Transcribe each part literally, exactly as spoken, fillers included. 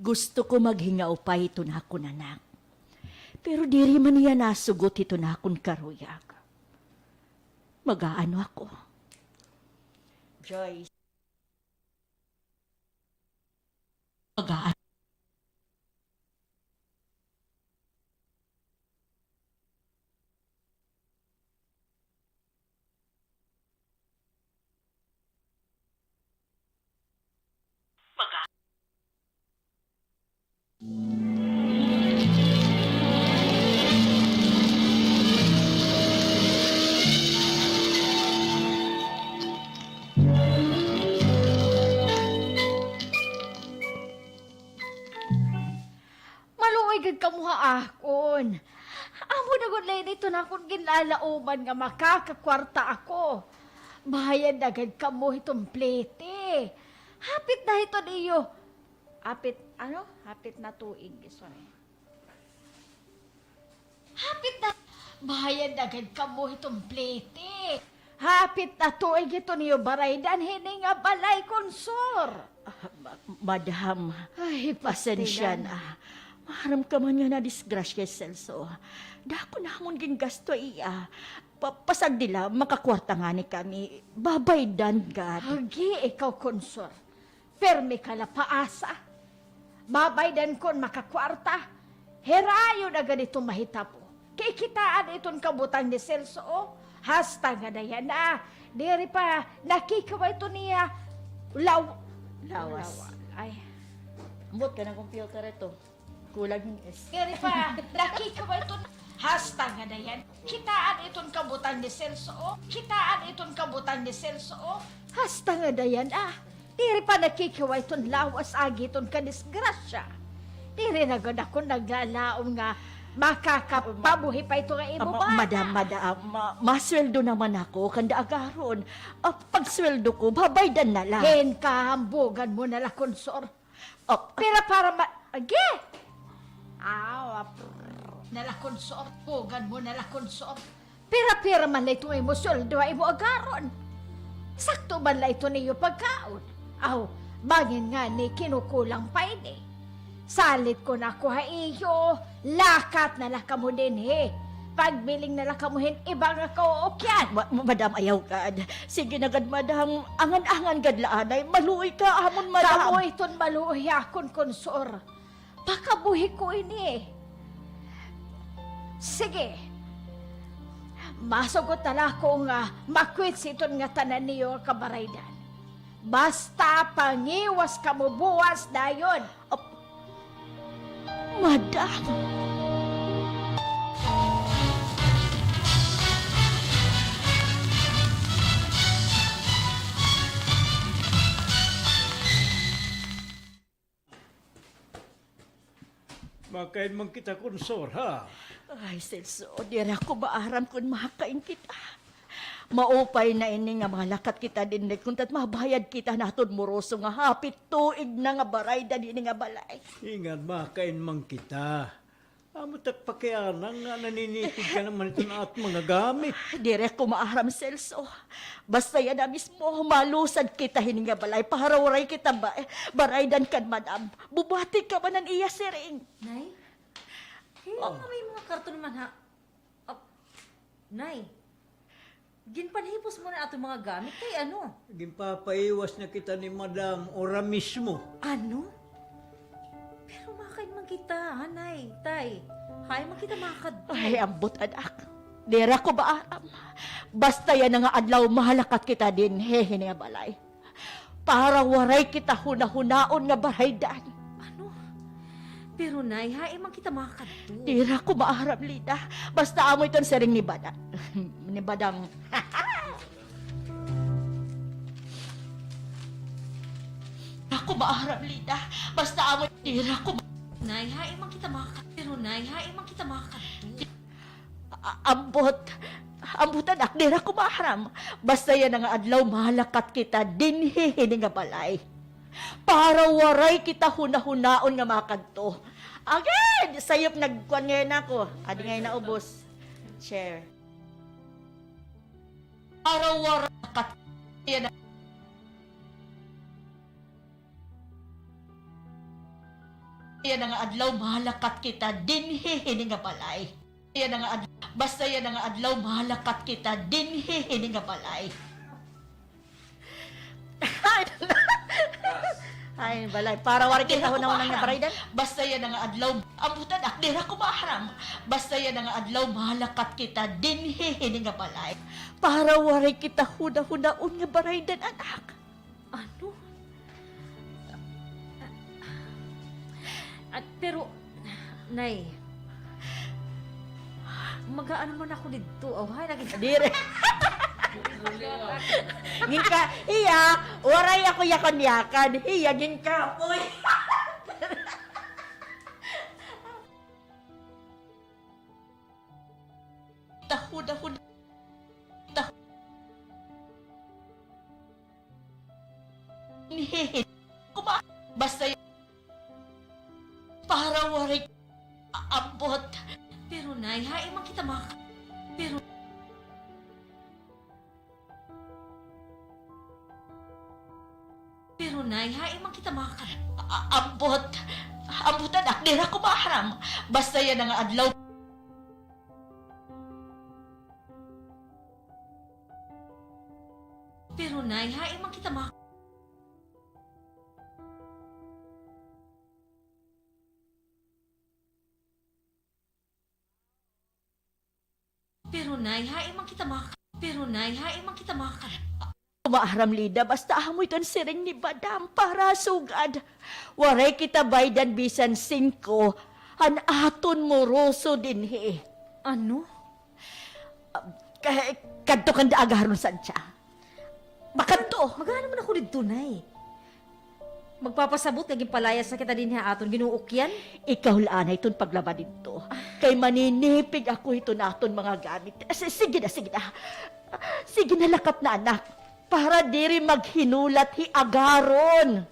Gusto ko maghingaupay hiton akon anak. Pero diri man niya nasugot hiton akon karuyag. Mag-aano ako? Joyce. Mag-aano? Maluoy gad kamo ha akon. Amo na gud la ini iton akon ginlalauman nga makakakwarta ako. Bayad na gad kamo hiton plete. Hapit na hiton iyo. Hapit, ano? Hapit na tuig, sorry. Hapit na, bayad na gad kamo hiton plete. Hapit na tuig hiton iyo baraydan hini nga balay, Konsor. Ah, ma-, madam, ay, pasensya na. Maaram ka man nga nadisgrasya hi Celso. Dako namon gingasto iya. Pa-, pasagdi la, makakwarta ngani kami. Babaydan gad. Agi, ikaw, Konsor. Pirme ka la paasa. Babaydan kon makakwarta. Hirayo na gad iton mahitabo. Kay kitaa iton kabutang ni Celso, o. Hasta ngada yana. Diri pa nakikaway iton iya law-, lawas. Ay. Ambot ka ng computer ito. Kulang hin S. Diri pa nakikaway iton, hasta ngada yana. Kitaa iton kabutang ni Celso, o. Kitaa iton kabutang ni Celso, o. Hasta ngada yana. Diri pa nakikaway iton lawas agi iton kadisgrasya. Diri na gad ako naglalaom nga makakapabuhi pa ito nga imo bana. Ah, ma-, madam, madam, ma-, masweldo naman ako kanda agaron. Ah, pagsweldo ko, babaydan na la. Hin kahambugan mo na la, Konsor. Op. Pira para ma-, agi! Aw, ap-, na la, Konsor. Bugan mo na la, Konsor. Pira-pira man la ito nga imo sweldo ha imo agaron. Sakto man la ito niyo pagkaon. Aw, bangin ngani kinukulang pa ini. Salit ko na ako ha iyo. Lakat na la kamo dinhi. Pagbiling na la kamo hin iba nga kauukyan. Ma-, ma-, madam, ayaw gad. Sige na gad, madam. Angan-angan gad la anay. Maluoy ka amon, madam. Kamo iton maluoy ha akon, Konsor. Pakabuhi ko ini. Sige. Masugot na la ako nga makwitsi iton ngatanan niyo nga kabaraydan. Basta pangiwas kamo buwas dayon. Op-, madam. Makain man kita, Konsor, ha? Ay, Celso, diri ako maaram kon makain kita. Maupay na ini nga malakat kita dinhi, kuntat mabayad kita naton moroso nga hapit tuig na nga baraydan hini nga balay. Ingan, makain man kita. Amo tak pakiana nga naninipid ka naman iton aton mga gamit. Diri ako maaram, Celso. Basta yana mismo, malusad kita hini nga balay para waray kita ba-, baraydan kan madam. Bubati ka man han iya siring. Nay? Kay nga may mga karton man ha. Ah, Nay, ginpanhipos mo na aton mga gamit kay ano? Ginpapaiwas na kita ni Madam ora mismo. Ano? Pero makain man kita, ha, Nay, Tay. Hain man kita makadto? Ay, ambot, anak. Diri ako maaram. Basta yana nga adlaw, mahalakat kita dinhi hini nga balay. Para waray kita hunahunaon nga baraydan. Ano? Pero, Nay, hain man kita makadto? Diri ako maaram, Lida. Basta amo iton siring ni Bada-, ni Badang. Ako maaram, Lida. Basta amo, diri ako ma- Nay, hain man kita makadto? Pero, Nay, hain man kita makadto? A-, ambot. Ambot, anak, diri ako maaram. Basta yana nga adlaw, mahalakat kita dinhi hini nga balay. Para waray kita hunahunaon nga makadto. Agay, sayop nagkuan ngay-an ako. Adi ngay-an naubos. Share. Para waray kat-, yana. Yana nga adlaw, malakat kita dinhi hini nga balay. Yana nga ad-, basta yana nga adlaw, malakat kita dinhi hini nga balay. Ay, balay. Para waray kita hunahuna nga baraydan. Basta yana nga adlaw, ambutan ak, diri ako maaram. Basta yana nga adlaw, malakat kita dinhi hini nga balay. Para waray kita hunahunaon nga baraydan, anak. Ano? At, pero, Nay, mag-aano man ako didto? Oh, hay, lagi. Diri. Ginka, hiya, waray ako yakan-yakan. Hiya, ginkapoy. Taho, taho, taho. Kuma-, basta y-, para waray a-, ambot. Pero, Nay, hain man kita maka-, pero, pero, Nay, hain man kita maka-, a-, a-, ambot. Ambot, anak, diri ako maaram. Basta yana nga adlaw. Pero, Nay, hain man kita ma-, pero, Nay, hain man kita ma-, pero, Nay, hain man kita maka-, maaram, Lida, basta amo iton siring ni Badang para sugad. Waray kita baydan bisan singko han aton moroso dinhi. Ano? Ah, ka-, kadto kan da agaharon, Sancha. Makadto. Mag-aano man ako didto, Nay? Magpapasabot nga ginpalayas na kita dinhi ha aton ginuukyan? Ikaw la anay iton paglaba didto. Ah. Kay maninipig ako hiton aton mga gamit. Si-, sige na, sige na. Sige na, lakat na, anak. Para diri maghinulat hi Agaron.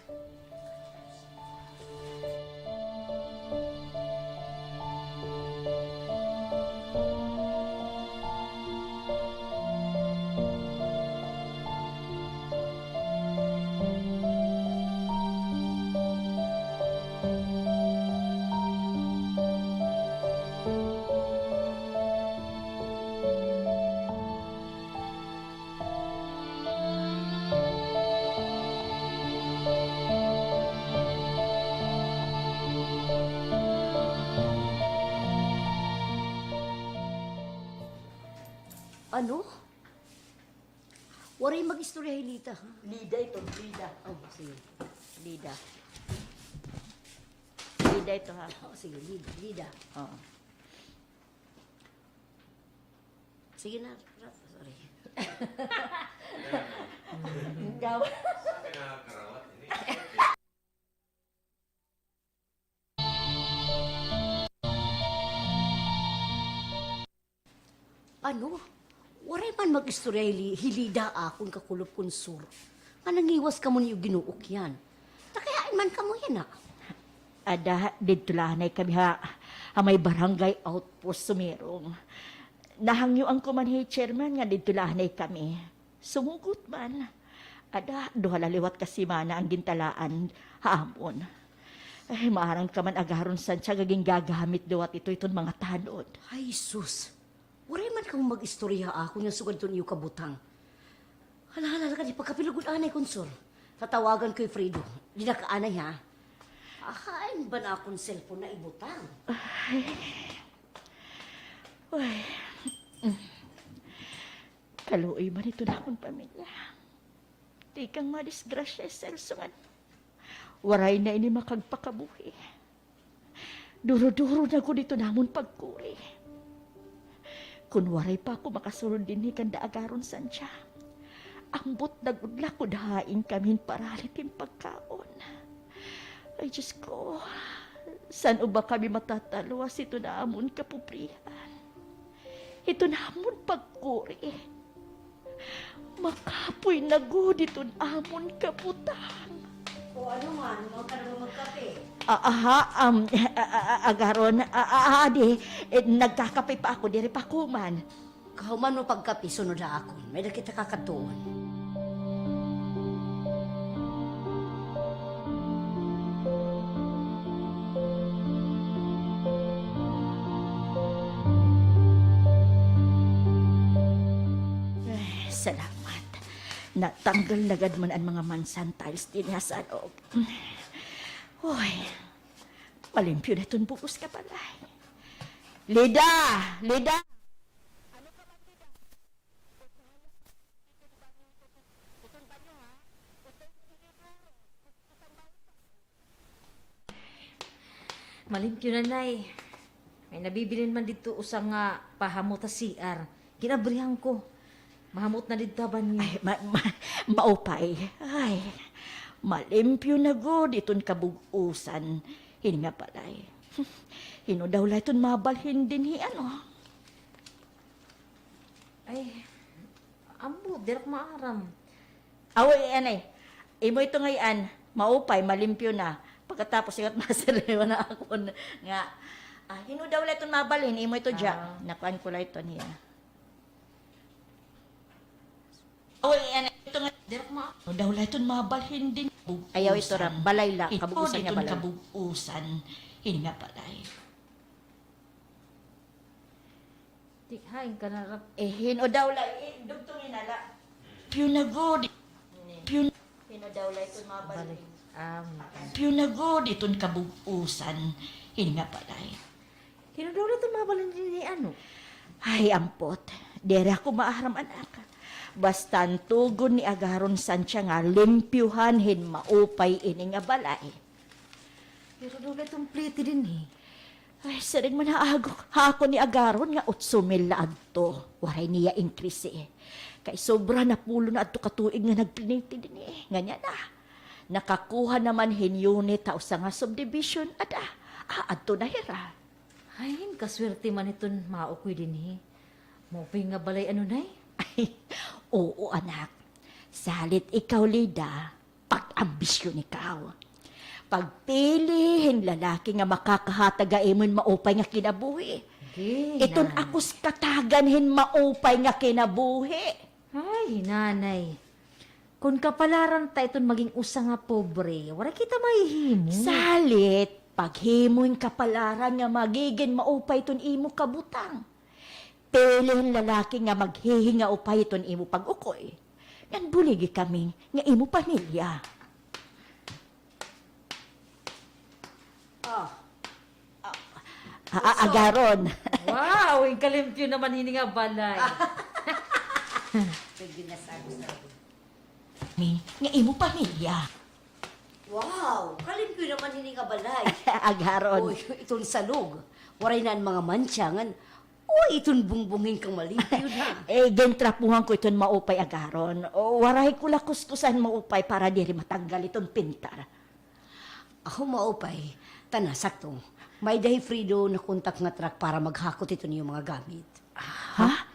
Ano? Waray mag-istorya hi Lita, ha? Lida ito, Lida. Oh, sige. Lida. Lida ito, ha? Oh, sige, Lida, Lida. Oo. Sige na, Rat. Sorry. Gawa. Ano? Waray man mag-istorya hi Li-, hi Lida ha akon kakulop kon sur. Nga nangiwas kamo niyo ginuukyan. Taga-hain man kamo yana? Ada, didto la anay kami ha, ha may barangay outpost sumirong. Nahangyoan ko man hi chairman nga didto la anay kami. Sumugot man. Ada, duha la liwat ka semana an gintalaan ha amon. Ay, maaram ka man, Agaron Sancha, nga gingagamit liwat ito iton mga tanod. Ay, sus. Waray man kamo mag-istorya ha akon nga sugad iton iyo kabutang. Hala, hala, hala, kadi pagkape la gud anay kon sur. Tatawagan ko hi Fredo. Dida ka anay, ha? Hain ba an akon cellphone naibutang? Ay. Uy. Kaluoy man iton akon pamilya. Tikang madisgrasya hi Celso ngan waray na ini makagpakabuhi. Duro-duro na gud iton amon pagkuri. Kon waray pa ako makasulod dinhi kanda Agaron Sancha, ambot na gud la gud hain kami hin paralit hin pagkaon. Ay, Diyos ko, san-o ba kami matatalwas hiton amon kapobrihan? Hiton amon pagkuri. Makapoy na gud iton amon kabutang. O ano man, human ka na ba magkape? Ah, aha, um, a-, a-, a-, Agaron, a-, a-, adi, eh, nagkakape pa ako, diri pa ako human. Kahuman mo pagkape, sunod ha akon. May-ada kita kakadtuon. Salamat. Natanggal na gad man an mga mansan tiles dinhi ha salog. Uy, malimpyo na iton bug-os nga balay. Lida! Lida! Malimpyo na, Nay. May nabibilin man didto usa nga pahamot ha C R. Gin-abrihan ko. Mahamot na didto ha banyo. Ay, ma-, ma-, maupay. Ay, malimpyo na gud iton kabug-osan hini nga balay. Hin-o daw la iton mabalhin dinhi, ano? Ay, ambot, diri ak maaram. Aw, ay, anay. Imo ito ngay-an, maupay, malimpyo na. Pagkatapos, ingat masiriwan na akon nga, ah, hin-o daw la iton mabalhin, imo ito dya. Ah. Nakuan ko la iton hiya. Aw, ay, anay, ito nga, diri ak ma-, hin-o daw la iton mabalhin dinhi. Ayaw ito ra, balay la, kabug-osan nga balay. Kabug-osan hini nga balay. Di, hain ka na rap. Eh, hin-o daw la, eh, dugtong hinala. Piyo na gud. Piyo, hin-o daw la iton mabalhin. Ah, piyo na gud iton kabug-osan hini nga balay. Hin-o daw la iton mabalhin dinhi, ano? Ay, ampot. Diri ako maaram, anak. Basta an tugon ni Agaron Santia nga limpyuhan hin maupay ini nga balay. Pero daw la iton plete dinhi. Ay, siring man ha agok, ha akon ni Agaron nga otso mil la adto. Waray niya increase, eh. Kay sobra na pulo na adto ka tuig nga nagpliniti dinhi. Nganhi na. Nakakuha naman hin unit ha usa nga subdivision, ada. Ah, adto na hira. Ay, kaswerte man iton maukoy dinhi. Maupay nga balay, ano, Nay? Ay, oo, anak. Salit ikaw, Lida. Pag-ambisyon ikaw. Pagpili hin lalaki nga makakahatag ha imo hin maupay nga kinabuhi. Iton akos katagan hin maupay nga kinabuhi. Ay, nanay. Kon kapalaran ta iton maging usa nga pobre, waray kita mahihimo. Salit, paghimo hin kapalaran nga magigin maupay iton imo kabutang. Pili hin lalaki nga maghihingaupay hiton imo pag-ukoy. Ngan buligi kami nga imo pamilya. Ah. Ah, ah, Agaron. Wow, kalimpyo naman hini nga balay. Sige na, sabi, sabi. Mi, nga imo pamilya. Wow, kalimpyo naman hini nga balay. Agaron. Uy, iton salog. Waray na an mga mantsa ngan, uy, iton bungbong hin kamalimpyo na. Eh, gintrapuhan ko iton maupay, Agaron. O, waray ko la kuskusan maupay para diri matanggal iton pintar. Aho, maupay. Tana, sakto. May-ada hi Fredo nakontak nga truck para maghakot iton iyo mga gamit. Ha?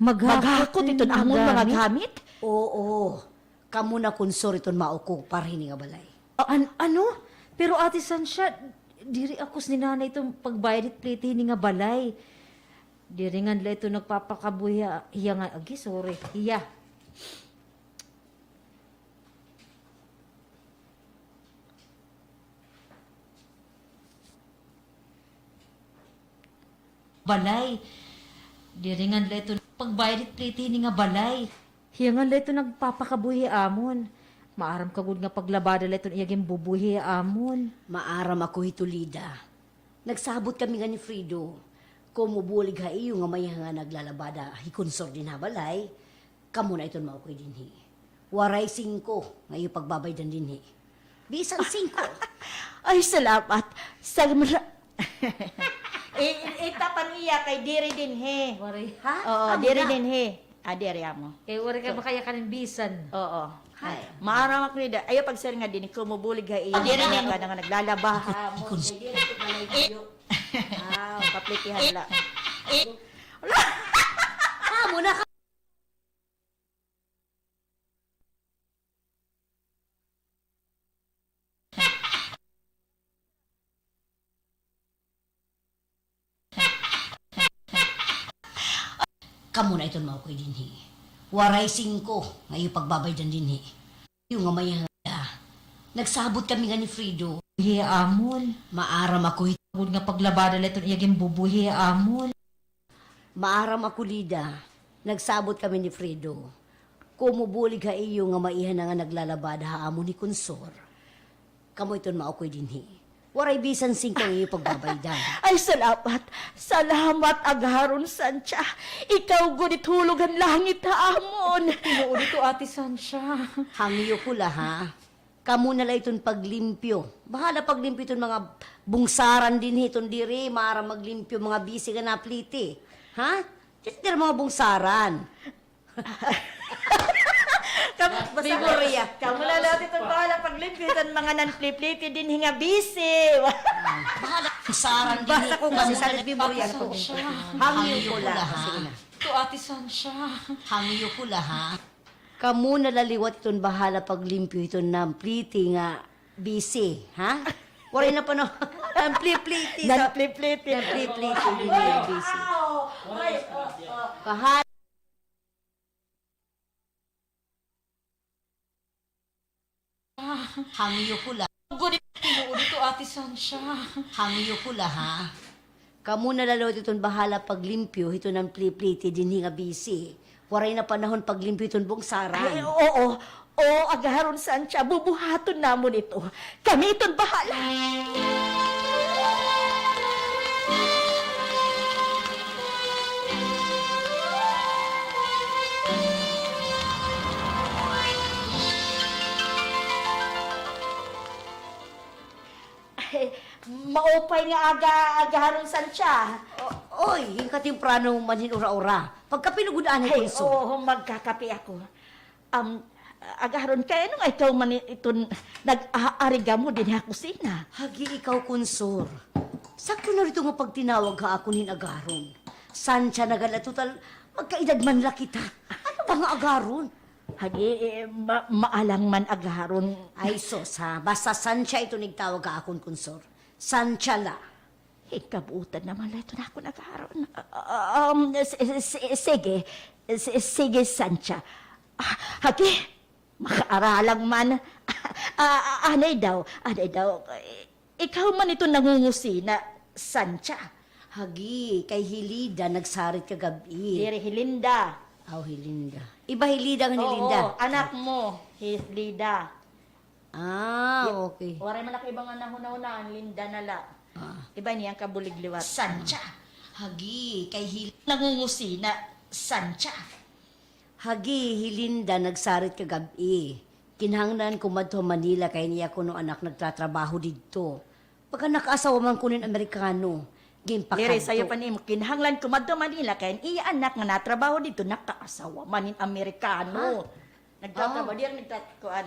Maghakot iton amon mga gamit? Oo. Kamo na kon sure iton maukoy para hini nga balay. An-, ano? Pero Ate Santia, diri akos ni Nanay iton pagbayad hit plete hini nga balay. Diri ngan la iton nagpapakabuhi hiya nga, agi, sorry. Hiya. Balay. Diri ngan la iton pagbayad hit plete hini nga balay. Hiya ngan la iton nagpapakabuhi ha amon. Maaram ka gud nga paglabada la iton iya ginbubuhi ha amon. Maaram ako hito, Lida. Nagsabot kami ngan ni Fredo. Kon mabulig ha iyo nga may-ada nga naglalabada hikonsor dinhi ha balay, kamo na iton maukoy dinhi. Waray singko nga iyo pagbabaydan dinhi. Bisan singko. Ay, salamat. Sa mara-, i-, i-, itapan iya kay diri dinhi. Waray. Ha? Oo, diri dinhi. Ah, diri amo. Kay waray ka makayakan hin bisan. Oo. Ay. Maaram ako ni da. Ayaw pagsiring nga dinhi, kon mabulig ha iyo. Diri dinhi. Nga naglalaba. Ah, mo, diri ko balay iyo. Ah, kaplitihan la. Amo na ka. Kamo na iton maukoy dinhi. Waray singko nga iyo pagbabaydan dinhi. Iyo nga may-ada. Nagsabot kami ngan ni Fredo. Buhi ha amon. Maaram ako hito. Gud nga paglabada la iton iya ginbubuhi ha amon. Maaram ako, Lida. Nagsabot kami ni Fredo. Komo bulig ha iyo nga maiha na nga naglalabada ha amon hi Konsor. Kamo iton maukoy dinhi. Waray bisan singko an iyo pagbabaydan. Ay, salamat. Salamat, Agaharon Sancha. Ikaw gud it hulog han langit ha amon. Tinuod ito, Ate Sancha. Hangyo ko la, ha? Kamo na la iton paglimpyo. Bahala paglimpyo iton mga bungsaran dinhi, iton diri maaram maglimpyo, mga bisi nga napliti. Ha? Diri mga bungsaran. Kam-, basta Memoria. Kamo na la iton bahala paglimpyo iton mga nanplipliti dinhi nga bisi. Bahala, bungsaran dinhi. Basta ko kasi salit memoria ko. Hangyo ko la, ha? Sige na. To Ate Sancha. Hangyo ko la, ha? Kamo na la liwat iton bahala paglimpyo hiton nanpliti nga bisi, ha? Waray na pa na, nanplipliti sa, nanplipliti. Nanplipliti, hindi nga bisi. Kahal- Hangyo ko la. Gud, tinuod ito, Ate Sancha. Hangyo ko la, ha? Kamo na la liwat iton bahala paglimpyo hiton nanplipliti dinhi nga bisi. Waray na panahon paglimpyo hiton bungsaran. Ay, oo. Oo, Agaharon Sancha, bubuhaton namon ito. Kami iton bahala. Ay, maupay nga aga, Agaharon Sancha. O-, oy, hin katemprano man hin ura-ura. Pagkape na gud anay, Konsor. Oo, magkakape ako. Um, Agaharon, kay ano nga ikaw man iton nag-aarigamo dinhi ha kusina? Hagi ikaw, Konsor. Sakto na ito nga pagtinawag ha akon hin Agaharon. Sancha na gad la, total, magkaedad man la kita. Ano ba nga Agaharon? Hagi, eh, ma-, maalang man Agaharon. Ay, sus, ha. Basta Sancha iton igtawag ha akon, Konsor. Sancha la. Hingkabuotan naman la iton akon Agaharon. Ah, um, si-, si-, sige. Si-, sige, Sancha. Ah, hagi, makaaralang man. Ah, ah, anay daw, anay daw. Ikaw man iton nangungusina, Sancha. Hagi, kay hi Lida nagsarit kagab-i. Diri, hi Linda. Aw, hi Linda. Iba hi Lida ngan hi Linda. Oo, anak mo, hi Lida. Ah, okay. Waray man ako iba nga nahunahunaan, Linda na la. Ah. Iba niya an kabulig liwat. Sancha. Hagi, kay hi-, nangungusina, Sancha. Hagi, hi Linda nagsarit kagab-i. Kinahanglan ko madto ha Manila kay an iya kuno anak nagtatrabaho didto. Pagka nakaasawa man kuno hin Amerikano, ginpakadto. Diri, sayo pa nimo, kinahanglan ko madto ha Manila kay an iya anak nga natrabaho didto, nakaasawa man hin Amerikano. Ha? Nagtatrabaho, diri nagtat-, kuan.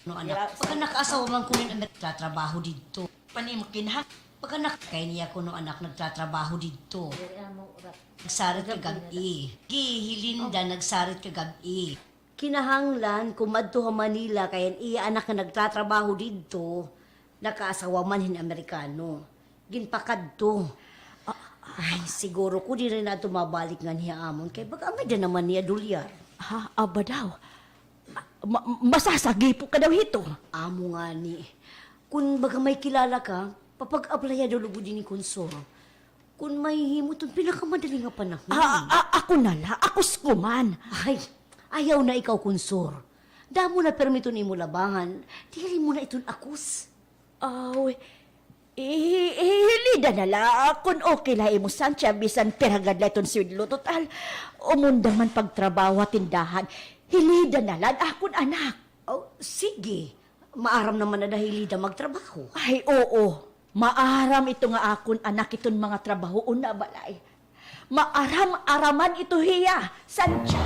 No, anak. Pagka nakaasawa man kuno hin Amer-, nagtatrabaho didto. Pa nimo kinahang-, pagka nak-, kay niya kuno anak nagtatrabaho didto. Diri amo ra. Nagsarit kagab-i. Gi, hi Linda nagsarit kagab-i. Kinahanglan ko madto ha Manila kay an iya anak nga nagtatrabaho didto, nakaasawa man hin Amerikano. Ginpakadto. Ah, ay, siguro ko diri na ito mabalik nganhi ha amon kay baga may-ada naman niya dolyar. Ha, aba daw. Ma-, ma-, masasagipo ka daw hito. Amo ngani. Kun baga may kilala ka, papag-aplaya daw lugod ini, Konsor. Kun mahihimo iton pinakamadali nga panahon. A-, a-, ako na la, akos ko man. Ay, ayaw na ikaw, Konsor. Damo na pirmi iton imo labahan, diri mo na iton akos. Aw, hi-, hi-, hi Lida na la, kun okay la ha imo, Sancha, bisan pira gad la iton sweldo, total, umunda man pagtrabaho ha tindahan. Hi Lida na la, akon anak. Oh, sige. Maaram naman ada hi Lida magtrabaho. Ay, oo. Maaram ito nga akon anak iton mga trabahoon na balay. Maaram-araman ito hiya, Sancha.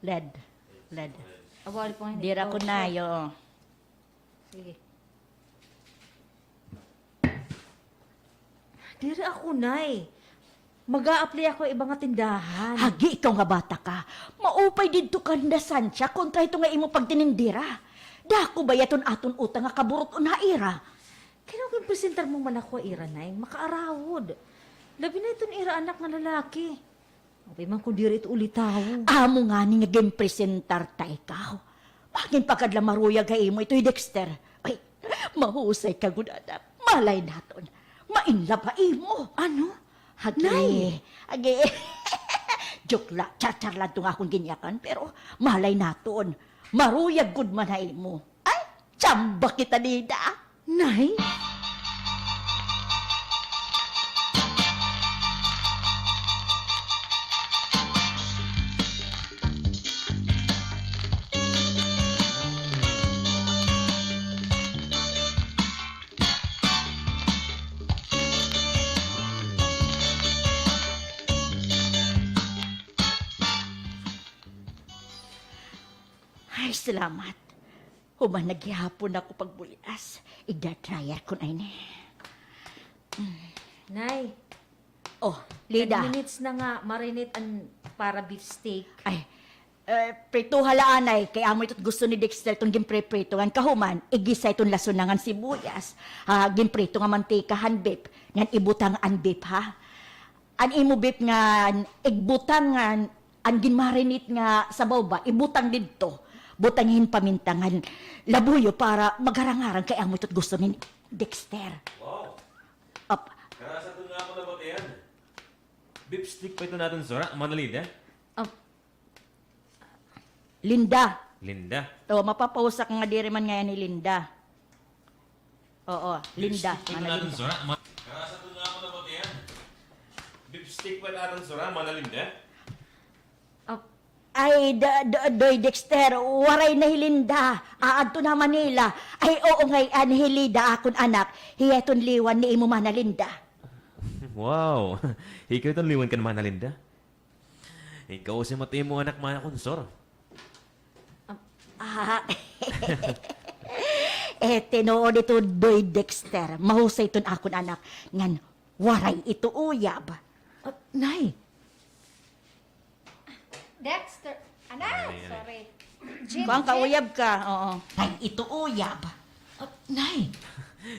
Led. Led. Abo, ari po nga. Dira ko na, yo. Sige. Diri ako, Nay. Mag-a-apply ako iba nga tindahan. Hagi ikaw nga bata ka. Maupay didto kanda Sancha kontra hito nga imo pagtinindira. Dako baya iton aton utang nga kaburut-on ha ira? Kay ano kon presentar mo man ako ha ira, Nay, makaarawod. Labi na iton ira anak nga lalaki. Apay man kon diri ito ulitawo. Amo ngani nga ginpresentar ta ikaw. Bangin pa gad la maruyag ha imo ito hi Dexter. Ay, mahusay ka gud, anak. Malay naton. Ma-in love ha imo. Ano? Agi, Nay! Agi. Joke la, charchar la ito nga akon ginyakan, pero malay naton. Maruyag gud man ha imo. Ay, tsamba kita dida. Nay? Ay, salamat. Human na gihapon ako pagbulias. Igda-dryer ko na ini. Nay, oh, Lida. Ten minutes na nga marinate an para beef steak. Ay, eh, prituha la anay, kay amo ito't gusto ni Dexter iton ginpriprito ngan kahuman, igisa iton lason na ngan sibuyas. Ah, ginprito nga mantika han beef, ngan ibutang an beef, ha? An imo beef ngan igbutang ngan an ginmarinate nga sabaw ba, ibutang didto. Butangi hin paminta ngan labuyo para magharang-harang kay amo ito't gusto ni Dexter. Wow. Up. Karasa iton nga ako nabatian. Beef steak pa iton aton sura, Mana Lida? Up. Linda. Linda. To, mapapahusa ka nga diri man ngay-an hi Linda. Oo, Linda, Mana Linda. Karasa iton nga ako nabatian. Beef steak pa iton aton sura, Mana Linda? Ay, da, da, Doy Dexter, waray na hi Linda. Aadto na ha Manila. Ay, oo, ngay-an hi Lida, akon anak. Hiya iton liwan ni imo Mana Linda. Wow! Ikaw iton liwan kan Mana Linda? Ikaw si Matimo anak man akon, sir. Ah, eh, tinuod ito, Doy Dexter. Mahusay iton akon anak. Ngan, waray ito uyab. Ah, Nay. Dexter. Anak, sorry. Kuan ka, uyab ka. Oo. Waray ito uyab. Ah, Nay.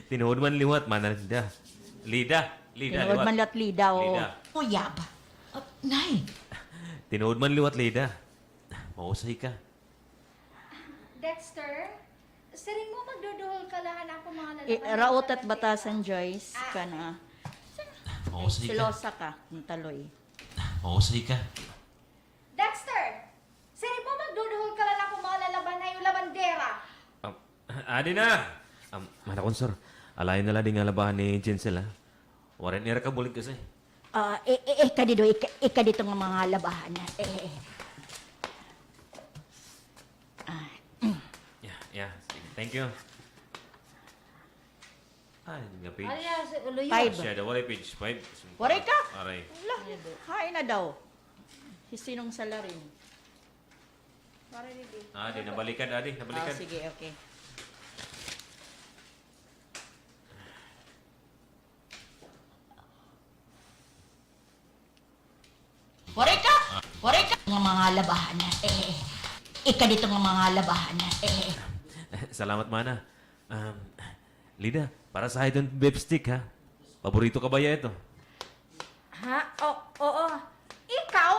Tinuod man liwat, Mana Lida. Lida. Lida, tinuod man liwat, Lida, oo. Lida. Uyab. Ah, Nay. Tinuod man liwat, Lida. Mahusay ka. Dexter, siring mo magduduhol ka la han akon mga lalaban. Eh, raot at batasan, Joyce, ka na. Mahusay ka. Selosa ka, Taloy. Mahusay ka. Dexter! Siring mo magduduhol ka la han akon mga lalaban, hay labandera! Um, adi na! Um, manakon, sir. Alayon na la di nga labahan ni Jensel, ha? Waray nira kabulig kasi. Ah, i-, i-, ikadi do, ika-, ikadi ito nga mga labahan. Eh, eh. Ah, mm. Yeah, yeah. Sige. Thank you. Ay, nga page. Ay, ah, si Uloy. Five. Siya daw, waray page five. Waray ka? Aray. Ala, hain na daw? Si Sinong Salarin. Waray, Didi. Ah, di, nabalikan, adi, nabalikan. Ah, sige, okay. Waray ka! Waray ka! Nga mga labahan. Eh, eh. Ikadi ito nga mga labahan. Eh, eh. Salamat, Mana. Um, Lida, para sa iton beef steak, ha? Paborito ka baya ito? Ha? O, oo. Ikaw?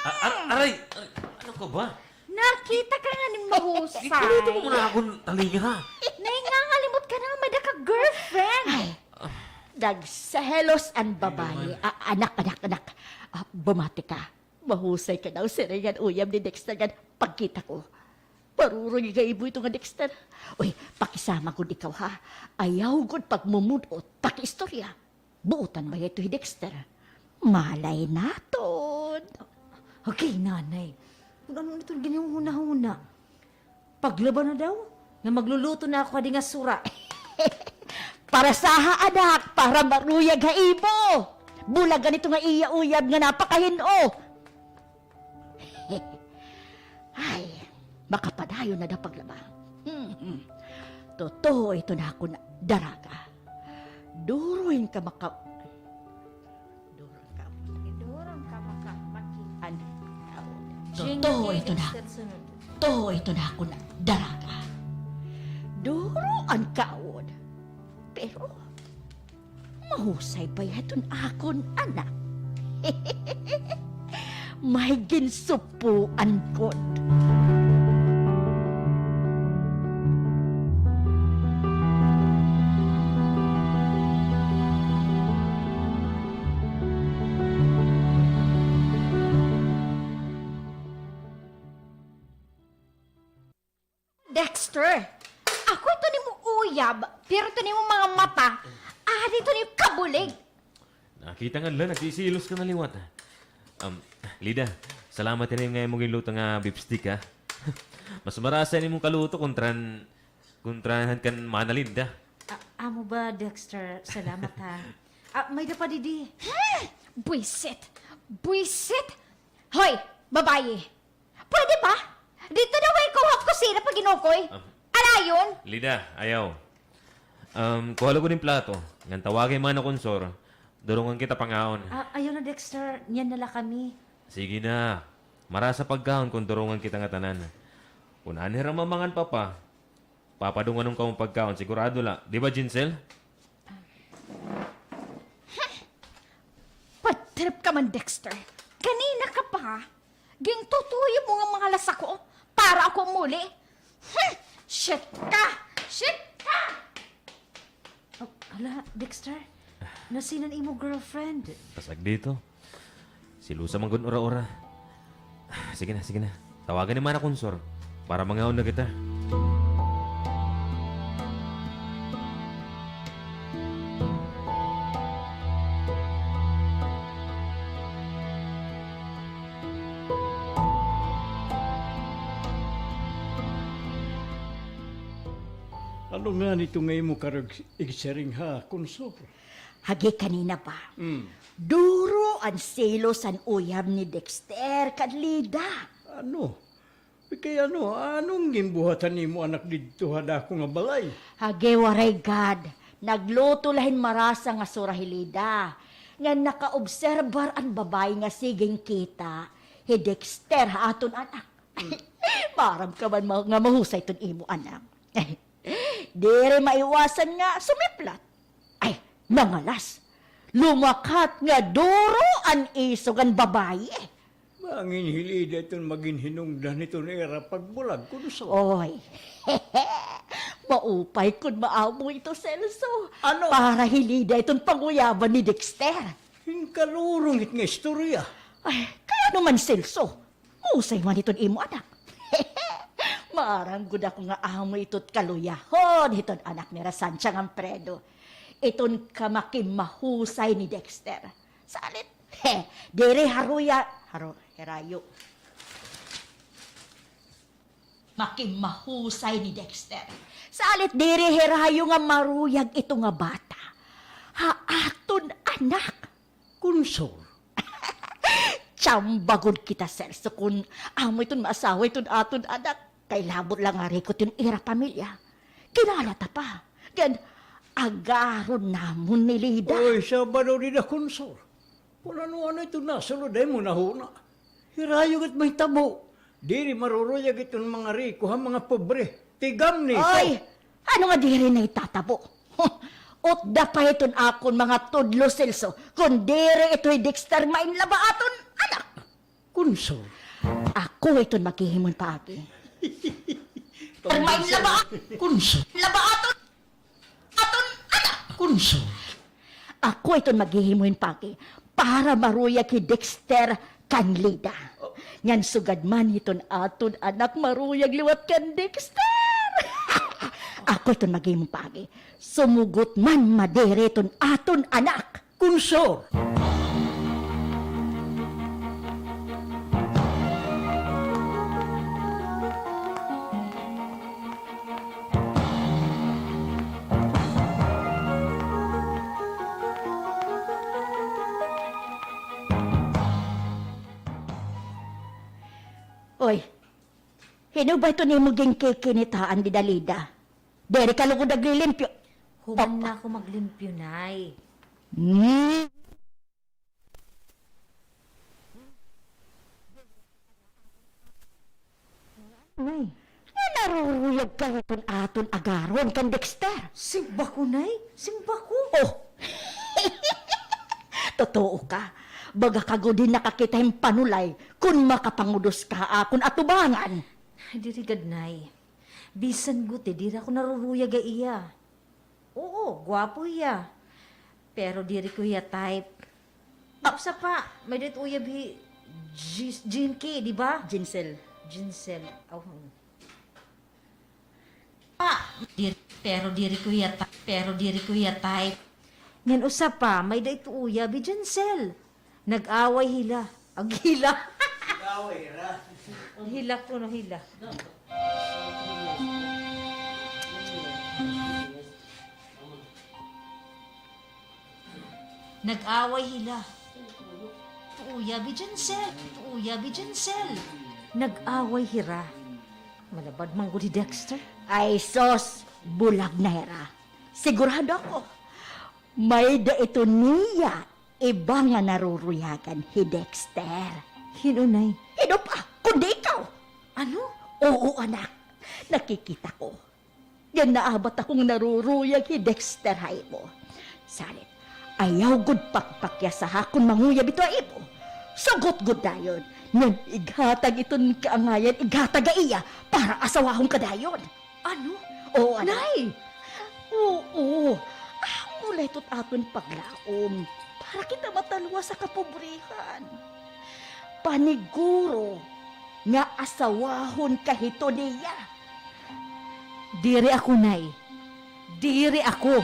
A-, ar-, aray! Aray! Ano ka ba? Nakita ka nga ning mahusay. Gikuluto mo muna akon talinga, ha? Nangangalimot ka na nga may-ada ka girlfriend. Ay, nagselos an babaye. Ay, naman. A-, anak, anak, anak. Ah, bumati ka. Mahusay ka daw, siring an uyab ni Dexter ngan pagkita ko. Maruruyag ha imo ito nga Dexter. Uy, pakisama gud ikaw, ha? Ayaw gud pagmumud-ot, pakiistorya. Buotan baya ito hi Dexter. Malay naton. Okay, Nanay. Kun ano na ito ginhuhuna-huna. Paglaba na daw, nga magluluto na ako hadi nga sura. Para saha, anak? Para maruyag ha imo. Bulagan ito nga iya uyab nga napakahin-o. Ay, makapadayon na daw paglaba. Hmm, hmm. Totoo ito nga akon daraga. Duruin ka maka-, Duron ka. Duron ka maka-, maki-, an-, totoo ito nga, totoo ito nga akon daraga. Usay ba hiton akon anak? May ginsupuan gud. Dexter, ako ito nimo uyab, pero ito nimo mga mata, adi ito nimo kabulig. Nakita nga la, nagsisilos ka na liwat, ha? Um, Lida, salamat hini nga imo ginluto nga beef steak, ha? Mas marasa an imo kaluto kontra, kontra han kan Mana Linda. A-, amo ba, Dexter? Salamat, ha. Ah, may-ada pa didi. Hmm! Buwisit! Buwisit! Hoy, babaye! Pwede ba? Didto daw ha ikaw ha kusina pag-inukoy. Ah. Alayon. Lida, ayaw. Um, kuha la gud hin plato. Ngan tawagi Mana Consor. Durungan kita pangaon. Ah, ayaw na, Dexter. Niyan na la kami. Sige na. Marasa pagkaon kon durungan kita ngatanan. Kon anhi hira mamangan, Papa, papadunganon kamo pagkaon, sigurado la. Di ba, Jincel? Patrip ka man, Dexter. Kanina ka pa, ha? Gintutuyo mo nga mga lasa ko para ako umuli. Hmm! Shit ka! Shit ka! Oh, hala, Dexter. Nasinan imo girlfriend? Pasagdi ito. Silosa man gud ura-ura. Sige na, sige na. Tawagan ni Mana Consor para mangaon na kita. Ano ngani ito nga imo karuyag igsiring ha, Consor? Hagi kanina pa. Mm. Duro an selos han uyab ni Dexter kan Lida. Ano? Kay ano, ano an ginbuhat han imo anak didto ha dako nga balay? Hagi waray gad. Nagluto la hin marasa nga sura hi Lida. Ngan nakaobserbar an babaye nga sige hin kita hi Dexter ha aton anak. Maaram ka man ma-, nga mahusay iton imo anak. Diri maiwasan nga sumiplat. Ay, nangalas. Lumakat nga duro an isog han babaye. Bangin hi Lida iton magin hinungdan hiton ira pagbulag, Consor. Oy. Maupay kon maamo ito, Celso. Ano? Para hi Lida iton panguyaban ni Dexter. Hin kalurungit nga istorya. Ay, kay ano man, Celso? Mahusay man iton imo anak. Maaram gud ako nga amo ito it kaluyahon hiton anak nira Sancha ngan Fredo. Iton kamakimahusay ni Dexter. Salit, he, diri haruya, haru-, hirayo. Makimahusay ni Dexter. Salit diri hirayo nga maruyag ito nga bata ha aton anak. Consor. Tsamba gud kita, Celso, kon amo iton maasawa iton aton anak. Kay labot la nga riko iton ira pamilya. Kilala ta pa. Ngan agaron namon ni Lida. Oy, Sabado dida, Consor. Kon ano-ano iton nasulod ha imo nahuna. Hirayo it mahitabo. Diri maruruyag iton mga riko ha mga pobre. Tigamni ito. Oy! Ano nga diri na itatabo? Utda pa iton akon mga tudlo, Celso, kon diri ito hi Dexter mainlaba aton anak. Consor. Ako iton maghihimo hin paagi. Dexter mainlaba. Consor. Laba aton, aton anak. Consor. Ako iton maghihimo hin paagi para maruyag hi Dexter kan Lida. Ngan sugad man hiton aton anak maruyag liwat kan Dexter. Ako iton maghihimo hin paagi. Sumugot man madiri iton aton anak. Consor. Oy, hin-o ba iton imo ginkikinitaan dida, Lida? Diri ka lugod naglilimpyo. Human na ako maglimpyo, Nay. Hmm. Nay. Nga naruruyag ka hiton aton agaron kan Dexter. Simba ko, Nay. Simba ko. Oh. Totoo ka? Baga ka gud hin nakakita hin panulay kon makapangudos ka ha akon atubangan. Diri gad, Nay. Bisan gud, eh, diri ako naruruyag ha iya. Oo, gwapo hiya. Pero diri ko hiya type. Ah. Usa pa, may-ada it uyab hi Jis-, Jinky, di ba? Jinsel. Jinsel. Aw, hmm. Pa, dir-, pero diri ko hiya ta-, pero diri ko hiya type. Ngan usa pa, may-ada it uyab hi Jinsel. Nag-away hila. Ag hila. Nag-away hira. Hila kuno, hila. Nag-away hila. Tuuya bi, Jensel. Tuuya bi, Jensel. Nag-away hira. Malabad man gud hi Dexter. Ay, sus! Bulag na hira. Sigurado ako. May-ada ito niya iba nga naruruyagan hi Dexter. Hin-o, Nay? Hin-o pa, kundi ikaw. Ano? Oo, anak. Nakikita ko. Ngan naabat ako nga naruruyag hi Dexter ha imo. Salit, ayaw gud pakpakyasaha kon manguyab ito ha imo. Sugot gud dayon. Ngan ighatag iton kaangayan, ighatag ha iya para asawahon ka dayon. Ano? Oo, anak. Nay! Oo. Amo la ito it aton paglaom para kita matalwas ha kapobrehan. Paniguro nga asawahon ka hito niya. Diri ako, Nay. Diri ako.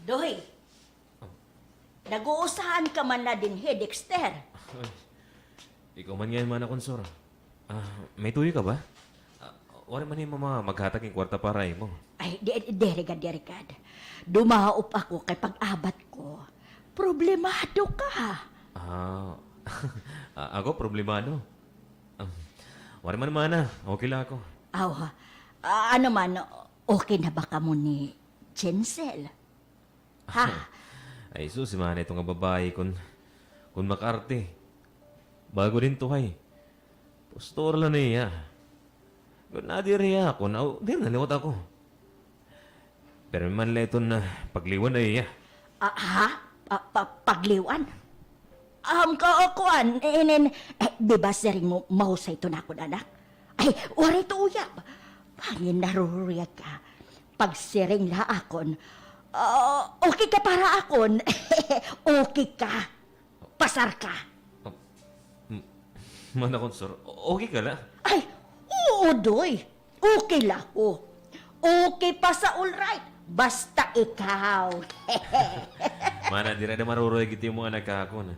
Doy, nag-uusahan ka man la dinhi, Dexter? Ay, ikaw man ngay-an, Mana Consor. Ah, may tuyo ka ba? Ah, waray man imo ma-, maghatag hin kwarta para imo. Ay, di, di, diri gad, diri gad. Dumaop ako kay pag-abat ko, problemado ka. Ah, a-, ako problemado? Ah, waray man, Mana. Okay la ako. Aw, ah, ano man, okay na ba kamo ni Jensel? Ha? Ay, sus, si Mana ito nga babaye kon, kon makaarte. Bago dinhi tuhay. Pastor la niya. Kon nadiri ako, na, diri na liwat ako. Pero man la iton, ah, pagliwan na iya. Ah, ha? Pa-, pa-, pagliwan? Um, ka-, kuan, inin, eh, di ba siring mo, mahusay iton akon anak? Ay, waray ito uyab. Hangin naruruyag ka. Pagsiring la akon, ah, okay ka para akon. Okay ka. Pasar ka. Oh, m-, Mana Consor, okay ka la? Ay, oo, Doy. Okay la ako. Okay pa sa all right. Basta ikaw. Mana, diri ada maruruyag it imo anak ha akon.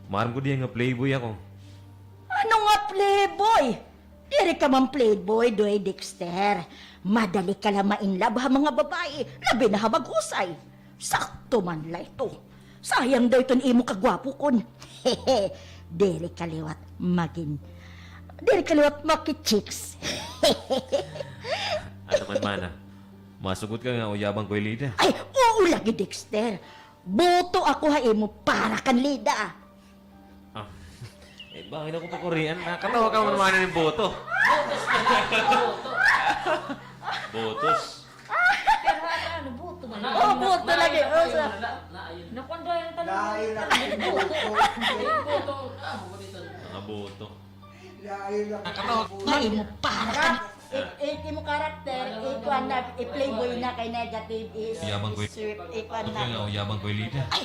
Maaram ko diyan nga playboy ako. Ano nga playboy? Diri ka man playboy, Doy Dexter. Madali ka la ma-in love ha mga babaye, labi na ha mag-usay. Sakto man la ito. Sayang daw iton imo kagwapo kon. Diri ka liwat magin-, diri ka liwat maki-chicks. Ano man, mana? Masugot ka nga uyabang ko hi Lida? Ay, oo lagi, Dexter. Boto ako ha imo para kan Lida. Ah. Eh, bangin ako pakurian. Nakatawa ka man, mana, nin boto. Botos. Pero ano, ano, boto man. Oo, boto lagi. Oo, sa... Nakuan daw yung tanong. Lain na ang boto. Mga boto. Lain na ang boto. Ay, mo para. It, it, imo character, ikuan na, i-playboy na kay negative is sweet, ikuan na. Uyabang ko hi Lida. Ay,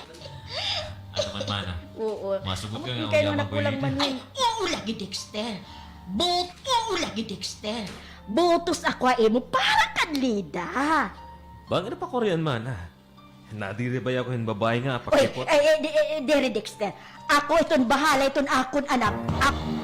Ano man, mana? Oo. Masugot ka nga, uyabang ko hi Lida. Oo lagi, Dexter. Bot-, oo lagi, Dexter. Botos ako ha imo para kan Lida. Bangin na pakurian, mana. Nadiri baya ako hin babaye nga pakipot. Oy, eh, eh, di-, eh, eh, diri, Dexter. Ako iton bahala iton akon anak. Ak-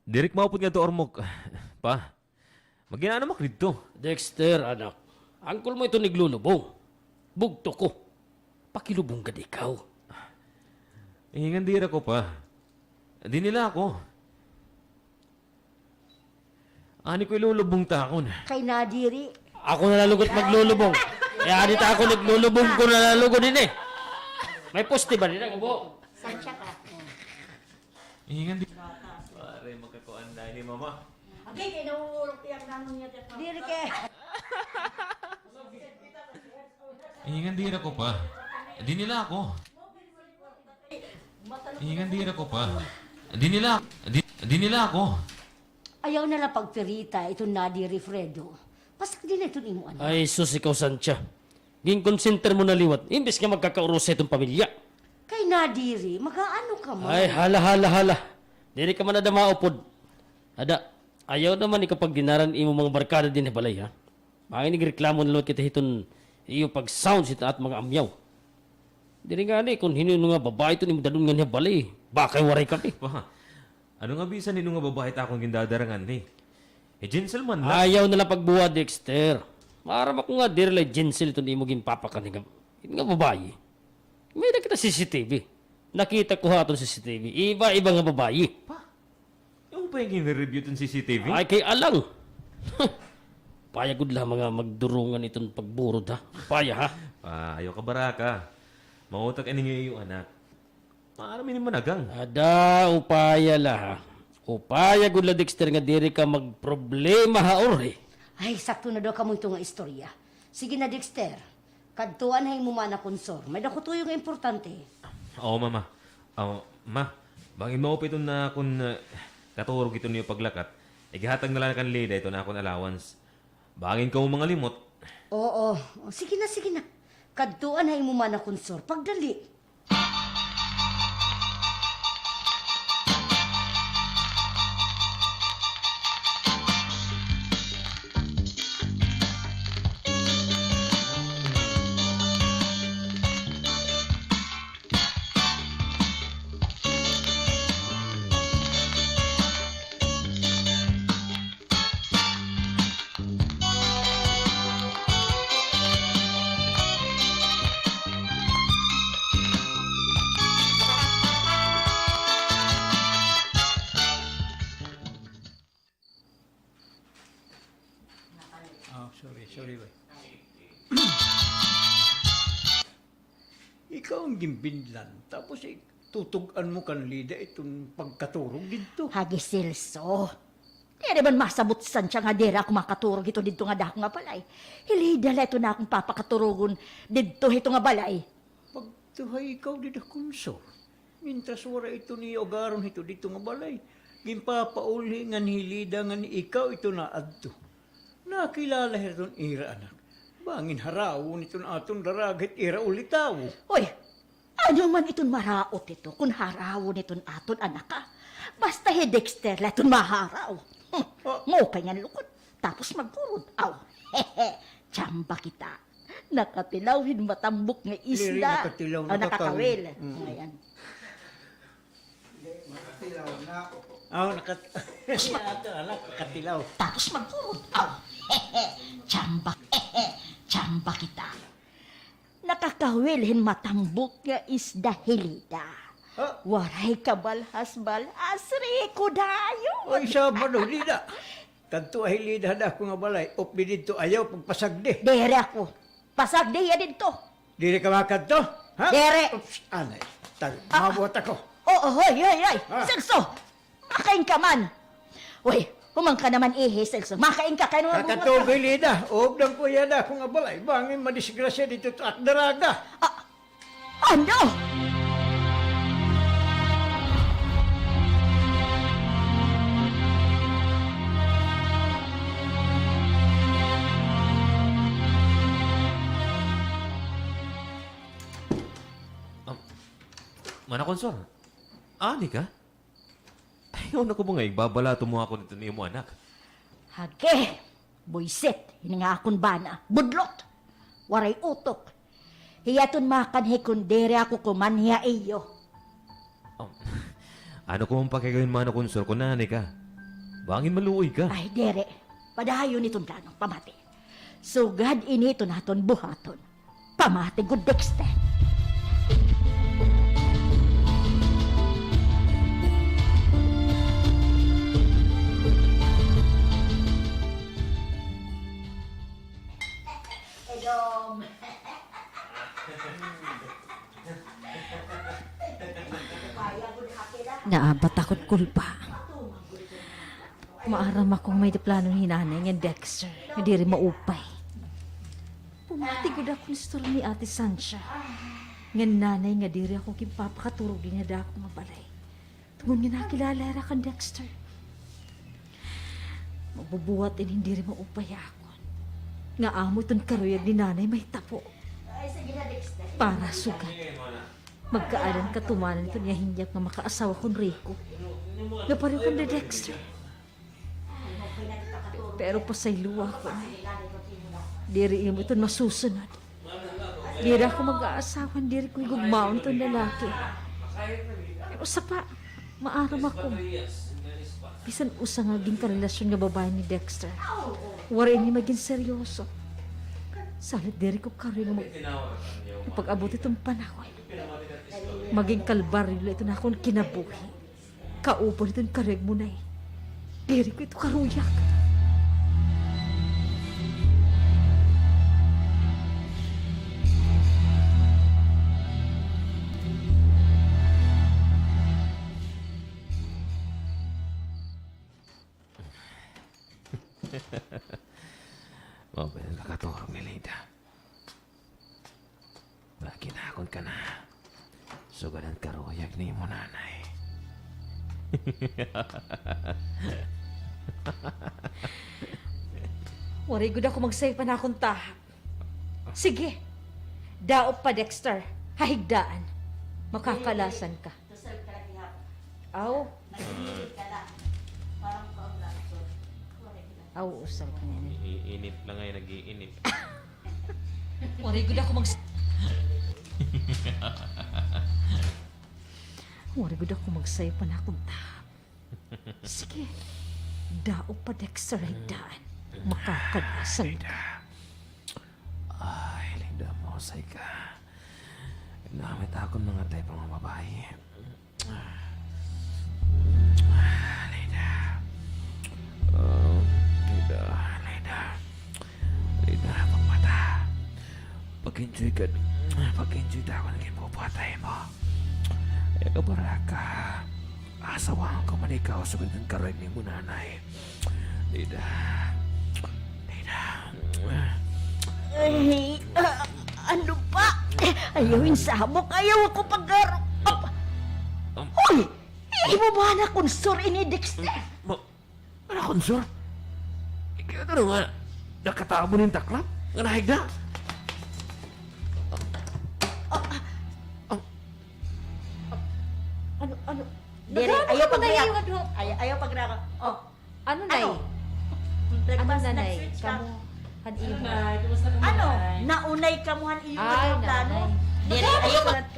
Diri ak maupod ngadto ha Ormoc, Pa. Mag-inano man ak didto? Dexter, anak. Angkol mo iton iglulubong. Bugto ko. Pakilubong gad ikaw. Eh, ngan diri ako, Pa. Dinhi la ako. Ani ko ilulubong takon? Kay nadiri. Ako na la lugod maglulubong. Eh, adi ta ako naglulubong ko na la lugod ini. May poste ba dinhi, kubo? Sansya ka. Ingan di. Pare, makakuan na ini, mama. Abi, kay nawurok iyang nanon niya, dito. Diri kay. Ingan diri ko pa. Dinhi la ako. Ingan diri ko pa. Dinhi la, di, dinhi la ako. Ayaw na la pagpirita iton nadiri, Fredo. Pasakdi na iton imo anak. Ay, sus, ikaw, Sancha. Ginkonsenter mo na liwat, imbes nga magkakaurusa iton pamilya. Kay nadiri, mag-aano ka man? Ay, hala, hala, hala. Diri ka man ada maupod. Ada, ayaw naman ikaw pagdinaran imo mga barkada dinhi ha balay, ha? Mangin igreklamo na liwat kita hiton iyo pag-sound hit at mga amyaw. Diri ngani, kon hin-o nga babaye iton imo dad-on nganhi ha balay, bakay waray kami. Pa, ano nga bisan hin-o nga babaye it akon gindadara nganhi? Hi Jensel man la. Ayaw na la pagbuhat, Dexter. Maaram ako nga diri la hi Jensel iton imo ginpapakanhi nga, nga babaye. May-ada kita C C T V. Nakita ko ha aton C C T V. Iba-iba nga babaye. Pa, imo pa nga gin-review iton C C T V? Ay, kay alang. Paya gud la mga magdurungan iton pagburod, ha? Paya, ha? Ah, ayaw kabaraka. Mautak ini nga iyo anak. Maaram ini managang. Ada, upaya la, ha? Upaya gud la, Dexter, nga diri ka magproblema ha urhi. Ay, sakto na daw kamo ito nga istorya. Sige na, Dexter. Kadtuan ha imo mana kon sor. May-ada ko tuyo nga importante. Oo, mama. Oo, ma, bangin maupay iton akon, ah, katurog iton iyo paglakat, igihatag na la kan Lida iton akon allowance. Bangin kamo mangalimot. Oo. O, sige na, sige na. Kadtuan ha imo mana kon sor. Pagdali. Ah, sorry, sorry, bay. Ikaw an ginbinlan, tapos, eh, tutug-an mo kan Lida iton pagkaturog didto. Hagi Celso. Diri man masabot hi Sancha nga diri ako makaturog hito didto nga dako nga balay. Hi Lida la iton akon papakaturogon didto hito nga balay. Pagtuhay ikaw dida kon sor. Mientras waray iton iyo agaron hito didto nga balay, ginpapaulhi ngan hi Lida ngan ikaw iton aadto. Nakilala hira iton ira anak. Bangin harawon iton aton daraga hit ira ulitawo. Hoy! Ano man iton maraot ito, kun harawon iton aton anak, ha? Basta hi Dexter la iton maharaw. Hmm, ah, maupay ngan lukot, tapos magkurod. Aw, hehe, tsamba kita. Nakatilaw hin matambok nga isda. Diri nakatilaw, ah, nakakawil. Nakakawil. Mm. Ayan. Hindi, nakatilaw na. Aw, nakat-, ato, anak, nakatilaw. Tapos magkurot. Aw, tsamba, tsamba kita. Nakakawil hin matambok nga isda hi Lida. Ha? Waray kabalhas-balhas, riko dayon. Oy, saba no, Lida. Kadto ha Lida, ha dako nga balay. Updi didto, ayaw pagpasagdi. Diri ako. Pasagdi hiya didto. Diri ka makadto? Ha? Diri. Oops, anay. Tag-, ah, mabuhat ako. Oo, hoy, hoy, hoy. Ah. Celso! Makain ka man. Uy, human ka naman ihi, Celso. Makain ka, kay ano. Kakatugoy, Lida. Updan ko hiya ha dako nga balay. Bangin madisgrasya didto it ak daraga. Ah, ano? Ah, Mana Konsor, ani ka? Ayaw na ko mga igbabalato mo ako nito niyo mo anak. Hage, buisit, ini nga akon bana, budlot, waray utok. Hiya iton makanhi kon diri ako kumanhi ha iyo. Um, ano ko man pakigawin, Mana Konsor, kon nanay ka? Bangin maluoy ka. Ay, diri. Padayon iton plano, pamati. Sugad ini iton aton buhaton. Pamati gud, Dexter. Naabat ako hin kulba. Maaram ako nga may-ada plano hi Nanay ngan Dexter nga diri maupay. Pumati gud ako hin istorya ni Ate Sancha ngan Nanay nga diri ako ginpapakaturog dinhi ha dako nga balay. Tungod nga nakilala hira kan Dexter. Magbubuhat ini hin diri maupay ha akon nga amo iton karuyag ni Nanay mahitabo. Para sugad, magkaadan katumanan iton iya hingyap nga makaasawa kon riko nga pareho kan Dexter. Pero pasayloa ako, diri imo iton masusunod. Diri ako mag-aasawa, diri ko higugmaon iton lalaki. Pero usa pa, maaram ako, bisan usa nga ginkarelasyon nga babaye ni Dexter, waray ini magin seryoso. Salit diri ko karuyag nga mag-, nga pag-abot iton panahon, magin kalbaryo la iton akon kinabuhi. Kauban iton karuyag mo, Nay. Diri ko ito karuyag. Mao ba an kakaturog ni Lida? Paginakon ka na. Sugad an karuyag nimo, Nanay. Waray gud ako magsayo pa han akon tahap. Sige. Daop pa, Dexter. Ha higdaan. Makakalasan ka. Aw. Aw, usal ka niyan. I-, init la ngay, nag-iinit. Waray gud ako mag-, waray gud ako magsayo pa han akon tahap. Sige. Daop pa, Dexter, ha higdaan. Makakalasan ka. Ay, Lida, mahusay ka. Namit akon mga type nga babaye. Lida. Oh, Lida, Lida. Lida, pagmata. Pag-enjoy ka. Pag-enjoy ta ako nga ginbubuhat ha imo. Ay, kabaraka. Asawahon ko man ikaw, sugad han karuyag nimo, Nanay. Lida. Lida. Ay, ah, ano ba? Ayaw hin sabok, ayaw ako pagharap. Hoy! Imo ba han akon sir ini, Dexter? Ma-, Mana Konsor? Ikaw ito nga nakatabon hin taklam? Nga nahigda? Ah, ah, Diri, ayaw pag-react. Ay-, ayaw pag-react. Oh. Ano, Nay? Ano? Breakfast, ano, Nay? Nag-switch ka. Kamo han iyo. Ano, Nay? Kumusta ka, Nay? Ano? Naunay kamo han iyo nga plano? Ay, Nay. Diri, ayaw pag-,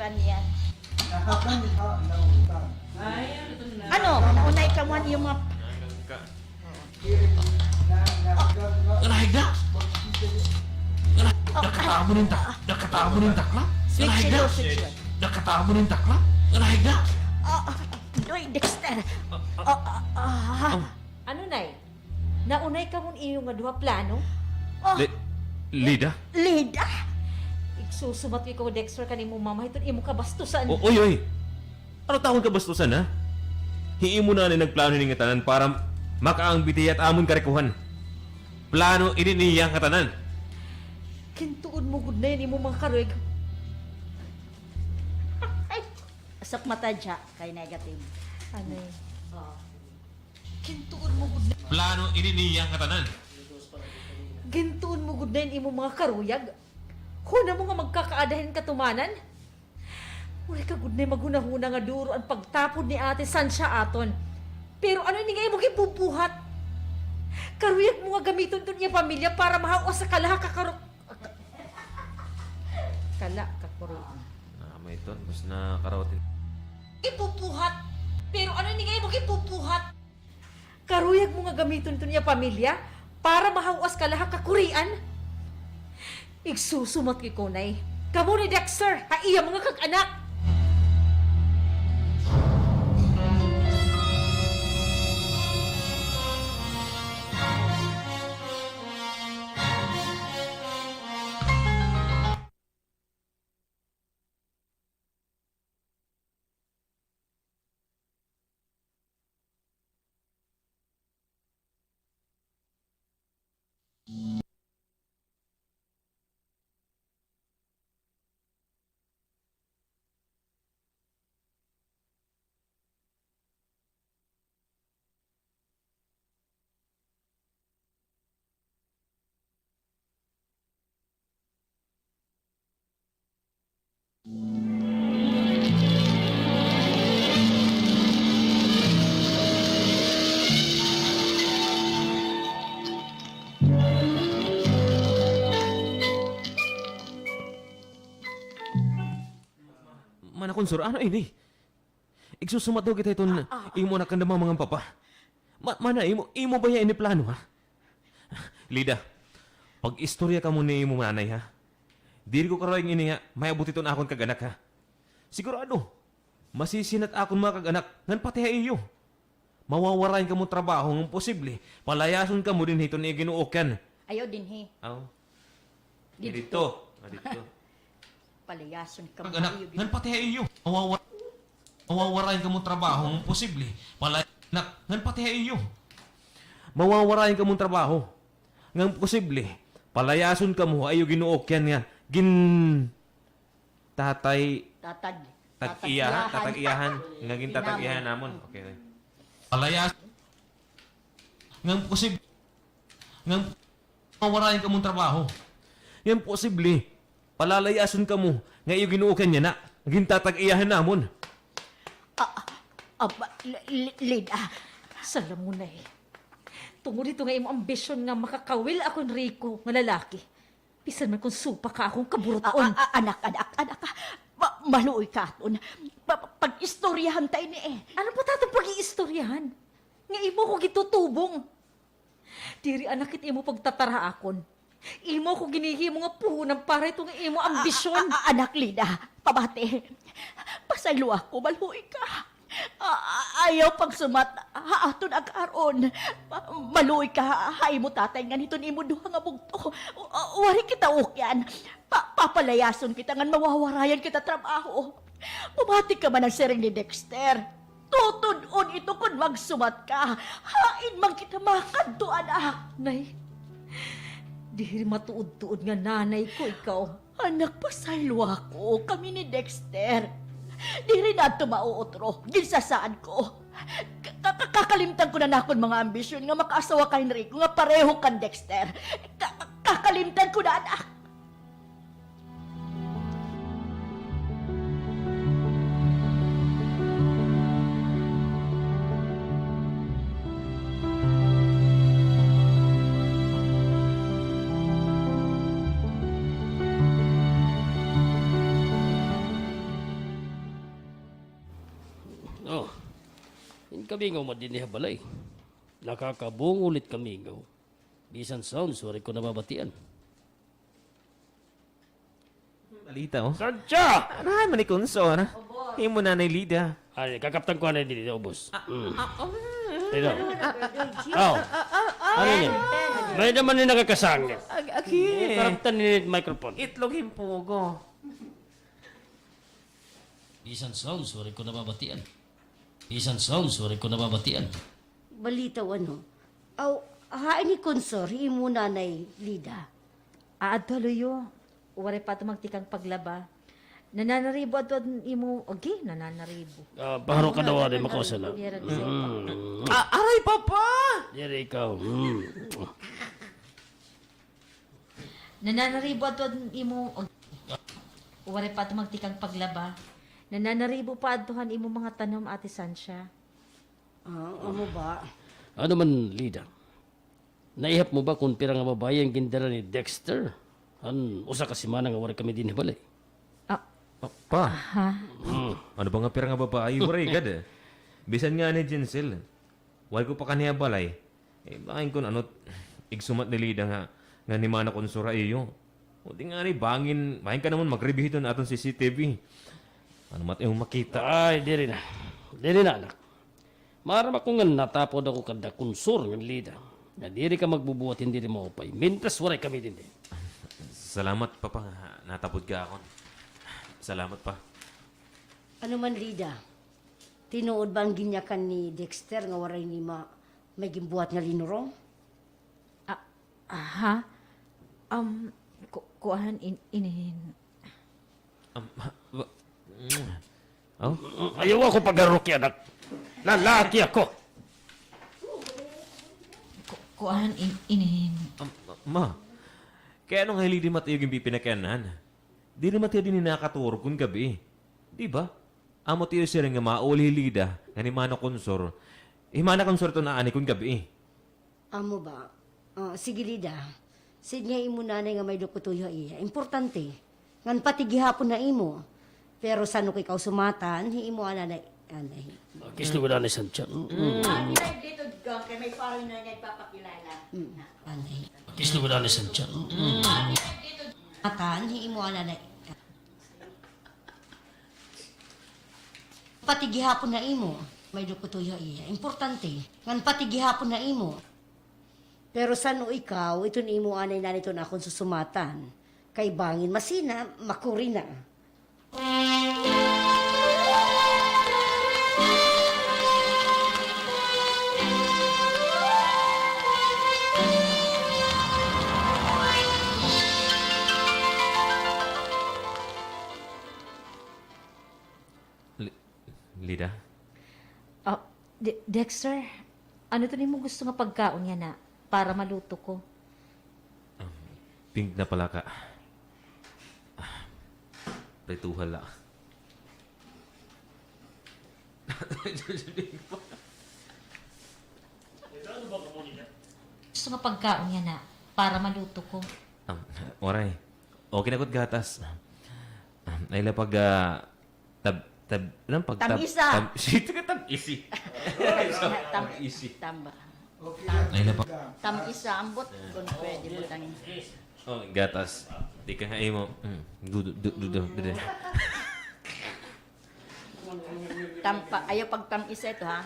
ay, ano na? Ano? Naunay kamo han iyo mga Ngalahig na! Ngalahig na! Nakatabo nin tak-, nakatabo nin takla! Ngalahig na! Nakatabo nin takla! Ngalahig na! Ah, ah, Doy Dexter! Ah, ah, ah. Ano, Nay? Naunay kamo han iyo nga duha plano? Ah. Li-, Lida? Lida? Igsusumat ko ikaw, Dexter, kan imo mama hiton imo kabastusan. O, oy, oy! Ano ta akon kabastusan, ha? Hi imo nanay nagplano hini nga tanan para makaangbit hiya hit amon karikohan. Plano ini niya nga tanan. Gintuod mo gud na an imo mga karuyag. Ay, asok mata dya kay negative. Ano eh? Oo. Gintuod mo gud na. Plano ini niya nga tanan. Gintuod mo gud na an imo mga karuyag. Huna mo nga magkakaada hin katumanan. Waray ka gud nay maghunahuna nga duro an pagtapod ni Ate Santia aton. Pero ano ini nga imo ginbubuhat? Karuyag mo nga gamiton iton iya pamilya para mahaw-as sa kalaha ka karo-, kala ka kurian. Ah, may ton, bas na karawat. Ginbubuhat. Pero ano ini nga imo ginbubuhat? Karuyag mo nga gamiton iton iya pamilya para mahaw-as kalaha ka kurian? Igsusumat ko ikaw, Nay. Kamo ni Dexter, ha iya mga kag-anak. Mana Consor, ano ini? Igsusumat daw kita hiton imo anak kan Damang Papa. Ma-, mana, imo, imo ba ini plano, ha? Lida, pag-istorya kamo ni imo nanay, ha? Diri ko karuyag ini nga mahiabot hiton akon kag-anak, ha? Sigurado, masisinat akon mga kag-anak, ngan pati ha iyo. Mawawarayan kamo trabaho ngan posible palayason kamo dinhi hiton iyo ginuokyan. Ayaw dinhi. Aw. Didto. Didto. Ah, didto. Palayason kamo ha iyo gin- Ngan pati ha iyo. Mawawa-, mawawarayan kamo trabaho ngan posible pala-, nak-, ngan pati ha iyo. Mawawarayan kamo trabaho ngan posible palayason kamo ha iyo ginuokyan nga gin- Tatay. Tatag-, tatag-iyahan, tatag-iyahan. Tatag-iyahan. Nga gintatag-iyahan namon. Okay. Palayas. Ngan posib-, ngan mawarayan kamo hin trabaho. Ngan posible, palalayason kamo nga iyo ginuokyan yana. Gintatag-iyahan namon. Ah, ah, ah, ba, Li-, Li-, Lida. Salam mo na eh. Tungod hito nga imo ambisyon nga makakawil ako hin riko nga lalaki. Bisan man kon supak ha akon kaburut-on. A-, a-, a-, anak, anak, anak, ah. Ma-, maluoy ka aton. Pa-, pa-, pag-istoryahan ta ini, eh. Ano pa ta aton pag-iistoryahan? Nga imo ko gintutubong. Diri, anak, it imo pagtatar ha akon. Imo ko ginhihimo nga puhunan para hito nga imo ambisyon. A-, a-, a-, anak, Lida, pamati. Pasayloa ako, maluoy ka. A-, a-, ayaw pagsumat ha aton ag-aron. Ma-, maluoy ka ha, ha imo tatay ngan hiton imo duha nga bugto. W-, waray kita ukyan. Pa-, papalayason kita ngan mawawarayan kita trabaho. Pamati ka man han siring ni Dexter. Tutud-on ito kon magsumat ka. Hain man kita makadto, anak? Nay, diri matuod-tuod nga nanay ko ikaw. Anak, pasayloa ako. Kami ni Dexter. Diri na adto mauutro. Ginsasaad ko. Ka-, ka-, kakalimtan ko na an akon mga ambisyon nga makaasawa ka hin riko nga pareho kan Dexter. Ka-, ka-, kakalimtan ko na, anak. Kamingaw man dinhi ha balay. Nakakabungol it kamingaw. Bisan sounds, waray ko nababatian. Balita, oh. Sancha! Aray, manikonsor. Imo Nanay Lida. Ay, kakaptan ko anay diri, ubos. Ah, ah, um. Ito. Ah, ah, ah, ano niya? May naman ni nakakasangit. Ag-, agi. Karaptan ni microphone. Itlog himpugo. Bisan sounds, waray ko nababatian. Bisan sounds, waray ko nababatian. Balita, ano? Aw, hain ni Konsor, hi imo Nanay Lida? Aadto ha luyo. Waray pa adto magtikang paglaba. Nananaribo adto an imo, agi, nananaribo. Ah, paharo ka daw, ari, makosala. Diri, diri. Mm. Ah, aray, Papa! Diri ikaw. Mm. Nananaribo adto an imo, waray pa adto magtikang paglaba. Nananaribo pa adto han imo mga tanom, Ate Sancha. Ah, amo ba? Ano man, Lida? Naihap mo ba kon pira nga babaye an gindara ni Dexter han usa ka semana nga waray kami dinhi ha balay? Ah, pa. Ha? Hmm. Ano ba nga pira nga babaye? Waray gad, eh. Bisan ngani Jensel, waray ko pa kanhi ha balay. Eh, bangin kon ano, igsumat ni Lida nga, nga ni Mana Konsor ha iyo. O di ngani, bangin, bangin ka naman magrebi hiton aton C C T V. Ano man it imo makita? Ay, diri na. Diri na, anak. Maaram ako nga natapod ako kada Konsor ngan Lida. Nga diri ka magbubuhat hin diri maupay. Mintras waray kami dinhi. Salamat, Papa, nga natapod ka akon. Salamat, Pa. Ano man, Lida? Tinuod ba an ginyakan ni Dexter nga waray ni ma-, may ginbuhat nga linurong? Ah, aha. Um, ku-, kuan, in-, inin. Um, ha, wa-, oh? Ayaw ako pagharurukya, anak. Lalaki ako. Ku-, kuan, in-, inin. Um, ma, kay ano nga hili di mat iyo ginpipinakianhan? Diri mat hiya dinhi nakaturog kon gab-i. Di ba? Amo it iyo siring nga mauli hi Lida, nga ni Mana Konsor. Hi Mana Konsor iton aani kon gab-i. Amo ba? Ah, sige, Lida. Sidnga imo nanay nga may lukutoy ha iya. Importante. Ngan pati gihapon ha imo. Pero san-o ko ikaw sumatan, hi imo anay, anay. Kiss lugod anay, Sancha. Mm. Happy life dito, Gang, kay may foreigner nga ipapakilala. Mm, anay. Kiss lugod anay, Sancha. Mm. Happy life dito. Matan, hi imo anay. Pati gihapon ha imo, may lukutoy ha iya. Importante. Ngan pati gihapon ha imo. Pero san-o ikaw, iton imo anay na iton akon susumatan. Kay bangin masina, makuri na. Li-, Lida? Ah, De-, Dexter, ano to nimo gusto nga pagkaon yana para maluto ko? Um, pink na palaka. Ah, prituha la. Gusto nga pagkaon yana para maluto ko? Um, waray. Okay na ko it gatas. Um, ay la pag, ah, Tab-, tab-, ano, pag tab-, tam-isa. Tam-, sito ka tam-isi. Tam-, tam-isi. Tamba. Ay, napa- Tam-isa, ambot, kon pwede butang. Oh, gatas. Di ka nga imo. Mm. Du-, du-, du-, du-, du-, du-, du-. Tampa, ayaw pag tam-isa ito, ha?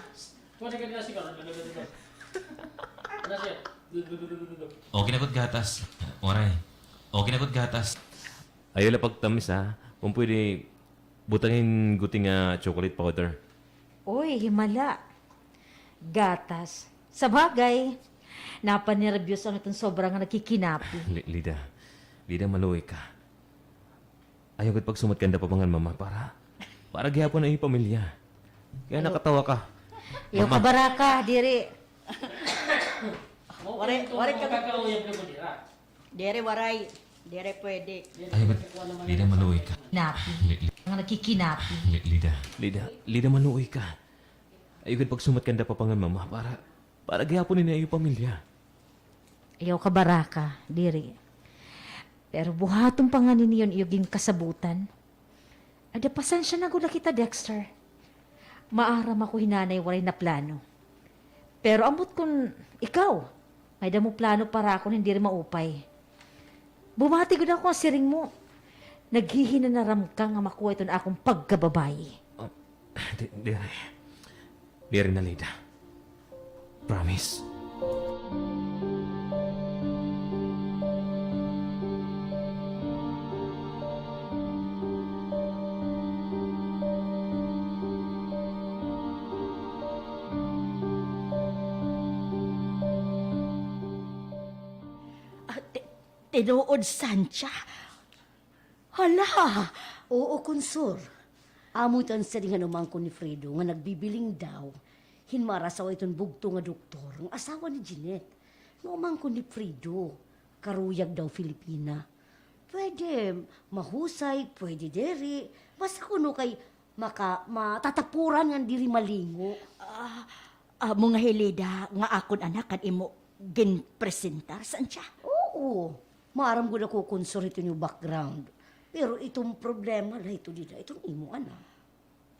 Okay na ko it gatas. Waray. Okay na ko it gatas. Ayaw la pagtam-isa, ha? Kung pwede, butang hin guti nga chocolate powder. Uy, himala. Gatas. Sabagay, napanerbiyos an aton sobra nga nagkikinapi. Li-, Lida. Lida, maluoy ka. Ayaw gad pagsumat kanda Papa ngan Mama para, para gihapon an iyo pamilya. Kay nakatawa ka. Ayaw kabaraka, diri. Waray, waray ka. Diri, waray. Diri pwede. Ay, ba't, Lida, maluoy ka. Napi. Li-, li-, nga nagkikinapi. Li-, Lida. Lida, Lida, maluoy ka. Ayaw gad pagsumat kanda Papa ngan Mama para, para gihapon ini iyo pamilya. Ayaw kabaraka, diri. Pero buhaton pa ngani niyo an iyo ginkasabutan. Ada, pasensya na gud la kita, Dexter. Maaram ako hi Nanay waray naplano. Pero ambot kon ikaw, may-ada mo plano para akon hin diri maupay. Bumati gud ako nga siring mo, naghihinanaram ka nga makuha iton akon pagkababaye. Ah, di, diri. Diri na, Lida. Promise. Ah, ti-, tinuod, Sancha? Hala! Oo, Konsor. Amo ito an siring han umangkon ni Fredo nga nagbibiling daw hin maarasawa iton bugto nga doktor nga asawa ni Jeanette. Nga umangkon ni Fredo, karuyag daw Filipina. Pwede mahusay, pwede diri. Basta kuno kay maka-, matatapuran ngan diri malingo. Ah, amo nga hi Lida nga akon anak an imo ginpresentar, Sancha? Oo. Maaram gud ako, Konsor, hiton iyo background. Pero iton problema la hito dida, iton imo anak.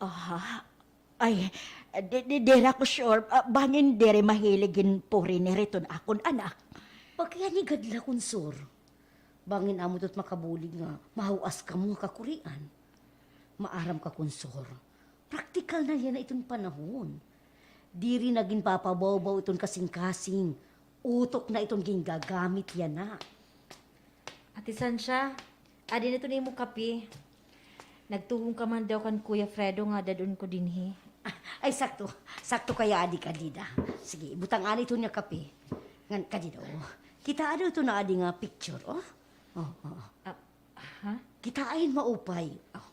Aha. Ay, di, di, diri ako sure. Ah, bangin diri mahilig hin foreigner iton akon anak. Pagkayani gad la, Konsor. Bangin amo ito it makabulig nga mahaw-as kamo nga kakurian. Maaram ka, Konsor. Praktikal na yana iton panahon. Diri na ginpapabawbaw iton kasingkasing. Utok na iton gingagamit yana. Ate Sancha, adi na iton imo kape. Nagtuhong ka man daw kan Kuya Fredo nga dad-on ko dinhi. Ay, sakto. Sakto kay adi ka dida. Sige, ibutang anay iton nga kape. Ngan ka dida, oh. Kitaa daw iton adi nga picture, oh. Oh, oh. Ah, ha? Kitaa hin maupay. Oh.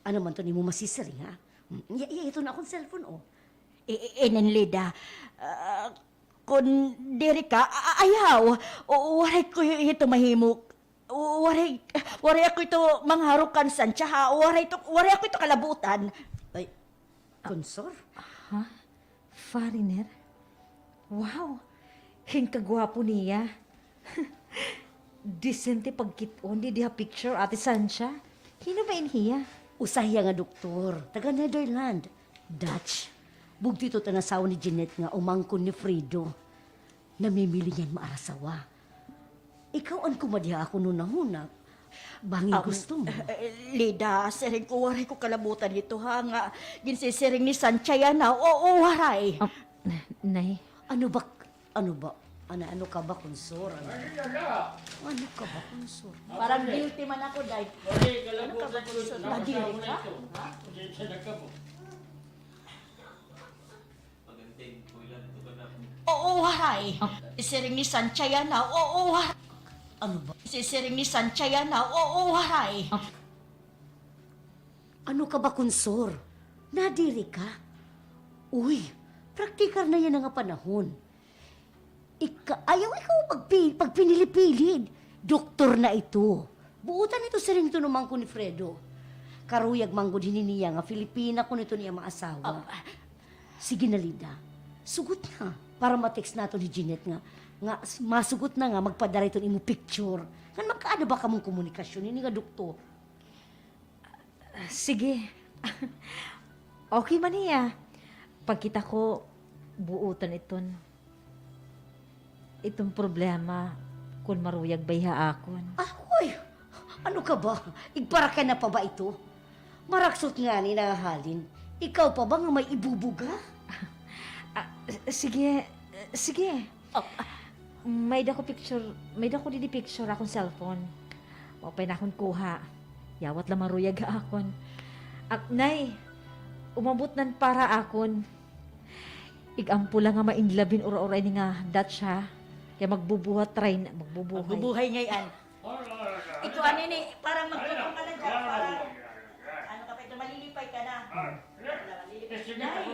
Ano man iton imo masisiring, ha? Hmm, iya, iya, iton akon cellphone, oh. I-, i-, inin, Lida. Ah, kon diri ka, a-, a-, ayaw. O, waray ko hito mahimo. Waray, waray ako ito mangharok kan Sancha, ha? Waray ito, waray ako ito kalabutan. Ay, Konsor? Ha? Foreigner? Wow! Hin kagwapo niya. Disente pagkit-on didi ha picture, Ate Sancha. Hin-o ba in hiya? Usa hiya nga doktor, taga Netherlands. Dutch. Bugto ito an asawa ni Jeanette nga umangkon ni Fredo. Namimiling hiya hin maarasawa. Ikaw an kumadi ha akon hunahuna. Bangin gusto mo. Ah, eh, Lida, siring ko, waray ko kalabutan hito, ha, nga ginsisiring ni Sancha yana. Oo, waray. Ah, Nay. Ano ba, ano ba? Ano, ano ka ba, Konsor? Ano? Ano ka ba, Konsor? Parang guilty man ako, Day. Ano ka ba, Konsor? Nadiri ka? Ha? Oo, waray. Sisiring ni Sancha yana. Oo, waray. Ano ba? Sisiring ni Sancha yana. Oo, waray. Ano ka ba, Konsor? Nadiri ka? Uy, praktikal na yana nga panahon. Ika-, ayaw ikaw pagpi-, pagpinili-pilid. Doktor na ito. Buotan ito siring iton umangkon ni Fredo. Karuyag man gud hini niya nga Filipina kuno iton iya maasawa. Ah. Sige na, Lida. Sugot na. Para ma-text naton hi Jeanette nga, nga s-, masugot na nga magpadara iton imo picture. Ngan magkaada ba kamon komunikasyon hini nga doktor? Sige. Okay man hiya. Pagkita ko, buotan iton, iton problema kon maruyag ba hiya ha akon. Ah, hoy! Ano ka ba? Igparakana pa ba ito? Maraksot ngani nangahalin. Ikaw pa ba nga may ibubuga? Ah, sige, sige. Oh, ah, may-ada ko picture, may-ada ko didi picture ha akon cellphone. Maupay na akon kuha. Yawat la maruyag ha akon. Ak, Nay, umabot nan para akon. Ig-ampo la nga ma-in love hin ura-ura ini nga Dutch, ha. Kay magbubuhat ray na, magbubuhay. Magbubuhay ngay-an. Ito, ano ini, parang magkukuha ka na dyan, parang, ano ka pa ito, malilipay ka na. Wala, malilipay. Nay!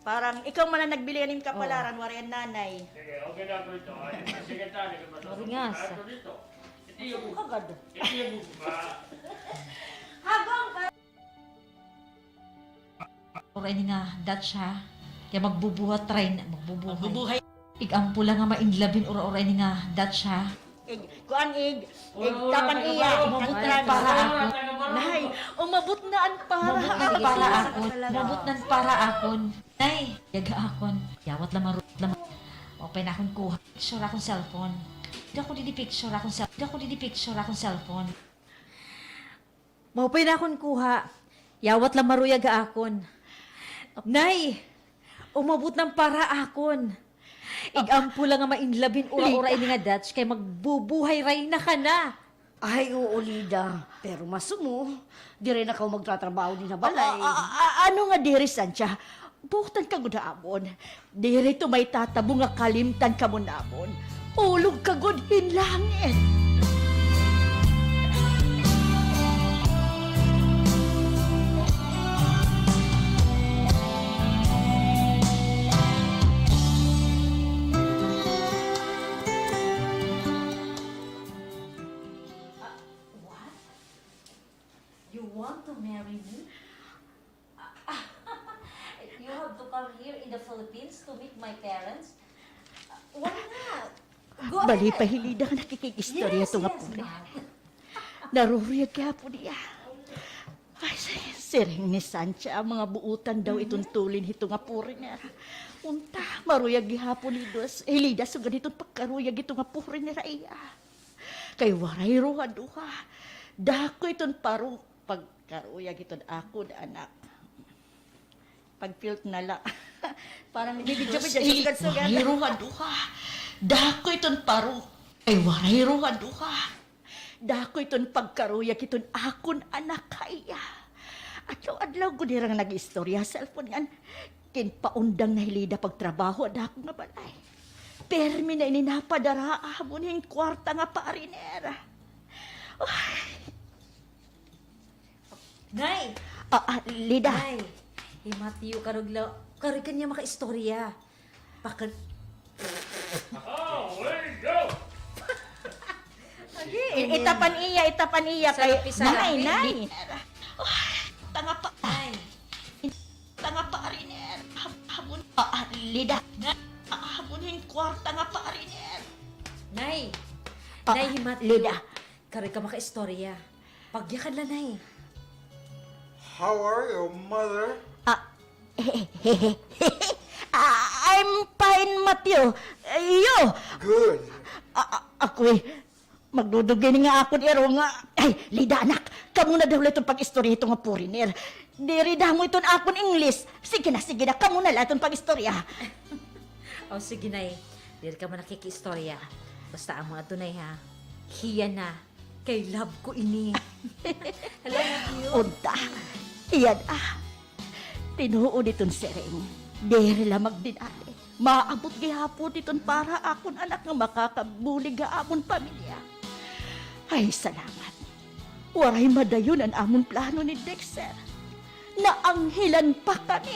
Parang ikaw man an nagbili han im kapalaran, waray an nanay. Sige, okay na ako ito. Ay, sige, tani, kapatid. Maringasa. Ito dito. Ito yung, agad. Ito yung ba? Hagong ka. Ura ini nga Dutch, ha. Kay magbubuhat ray na, magbubuhay. Magbubuhay. Ig-ampo la nga ma-in love hin ura-ura ini nga Dutch, ha. Kuan, ig, ig tapan iya. Umabot na an para akon. Nay, umabot na an para akon. Umabot na an para akon. Umabot na an para akon. Nay, yaga akon. Yawat la maru-, la ma-, maupay na akon kuha. Picture akon cellphone. Dako didi picture akon cell-, dako didi picture akon cellphone. Maupay na akon kuha. Yawat la maruyag ha akon. Nay, umabot na an para akon. Ig-ampo la nga ma-inlove hin ura-ura ini nga Dutch kay magbubuhay rayna ka na. Ay, oo, Lida. Pero masumo, diri na kaw magtatrabaho dinhi ha balay. A-, a-, a-, ano nga diri, Sancha? Buotan ka gud ha amon. Diri ito may tatabo nga kalimtan kamo namon. Ulog ka gud hin langit. Ah, what? You want to marry me? You have to come here in the Philippines to meet my parents? Why not? Go ahead. Bali pa hi Lida nga nakikig-istorya hito nga puri. Naruruyag gihapon hiya. Ay, si-, siring ni Sancha, mga buotan daw iton tulin hito nga puri nira. Unta, maruyag gihapon hi Dos-, hi Lida sugad hiton pagkaruyag hito nga puri nira iya. Kay waray ruhaduha. Dako iton paru-, pagkaruyag hiton akon anak. Pag-felt na la. Parang nagbibidyo-bidyo siya, sugad-sugad. Waray ruhaduha. Dako iton paru-, ay, waray ruhaduha. Dako iton pagkaruyag hiton akon anak ha iya. Adlaw-adlaw gud hira nga nag-iistorya ha cellphone ngan ginpaundang na hi Lida pagtrabaho ha dako nga balay. Pirmi na ini napadara ha amon hin kwarta nga pari nira. Ay. Nay! Ah, ah, Lida. Nay, hi Mateo karuyag la, karuyag la niya makaistorya. Pakal- Oh, way to go! Lagi, i-, itapan iya, itapan iya kay Nay, Nay. Tanga pa. Nay. Tanga pa, Ariner. Hab-, habon. Ah, ah, Lida. Ah, habon hin kwarta nga pa, Ariner. Nay. Ah, Nay, hi Mateo. Lida. Karuyag ka makaistorya. Pagyakan la, Nay. How are you, mother? Ah, ah, I'm fine, Mateo. You? Good. Ah, ah, ako'y magdudugay ini nga akon iro nga. Ay, Lida, anak, kamo na daw la iton pag-istorya hito nga foreigner. Diri damo iton akon English. Sige na, sige na, kamo na la iton pag-istorya. O, sige, Nay. Diri kamo nakikiistorya. Basta amo adto, Nay, ha? Hiya na. Kay love ko ini. Hello, Mateo. Unta, iyan, ah. Tinuod iton siring. Diri la magdinali. Maabot gihapon iton para akon anak nga makakabulig ha amon pamilya. Ay, salamat. Waray madayon an amon plano ni Dexter. Naanghilan pa kami.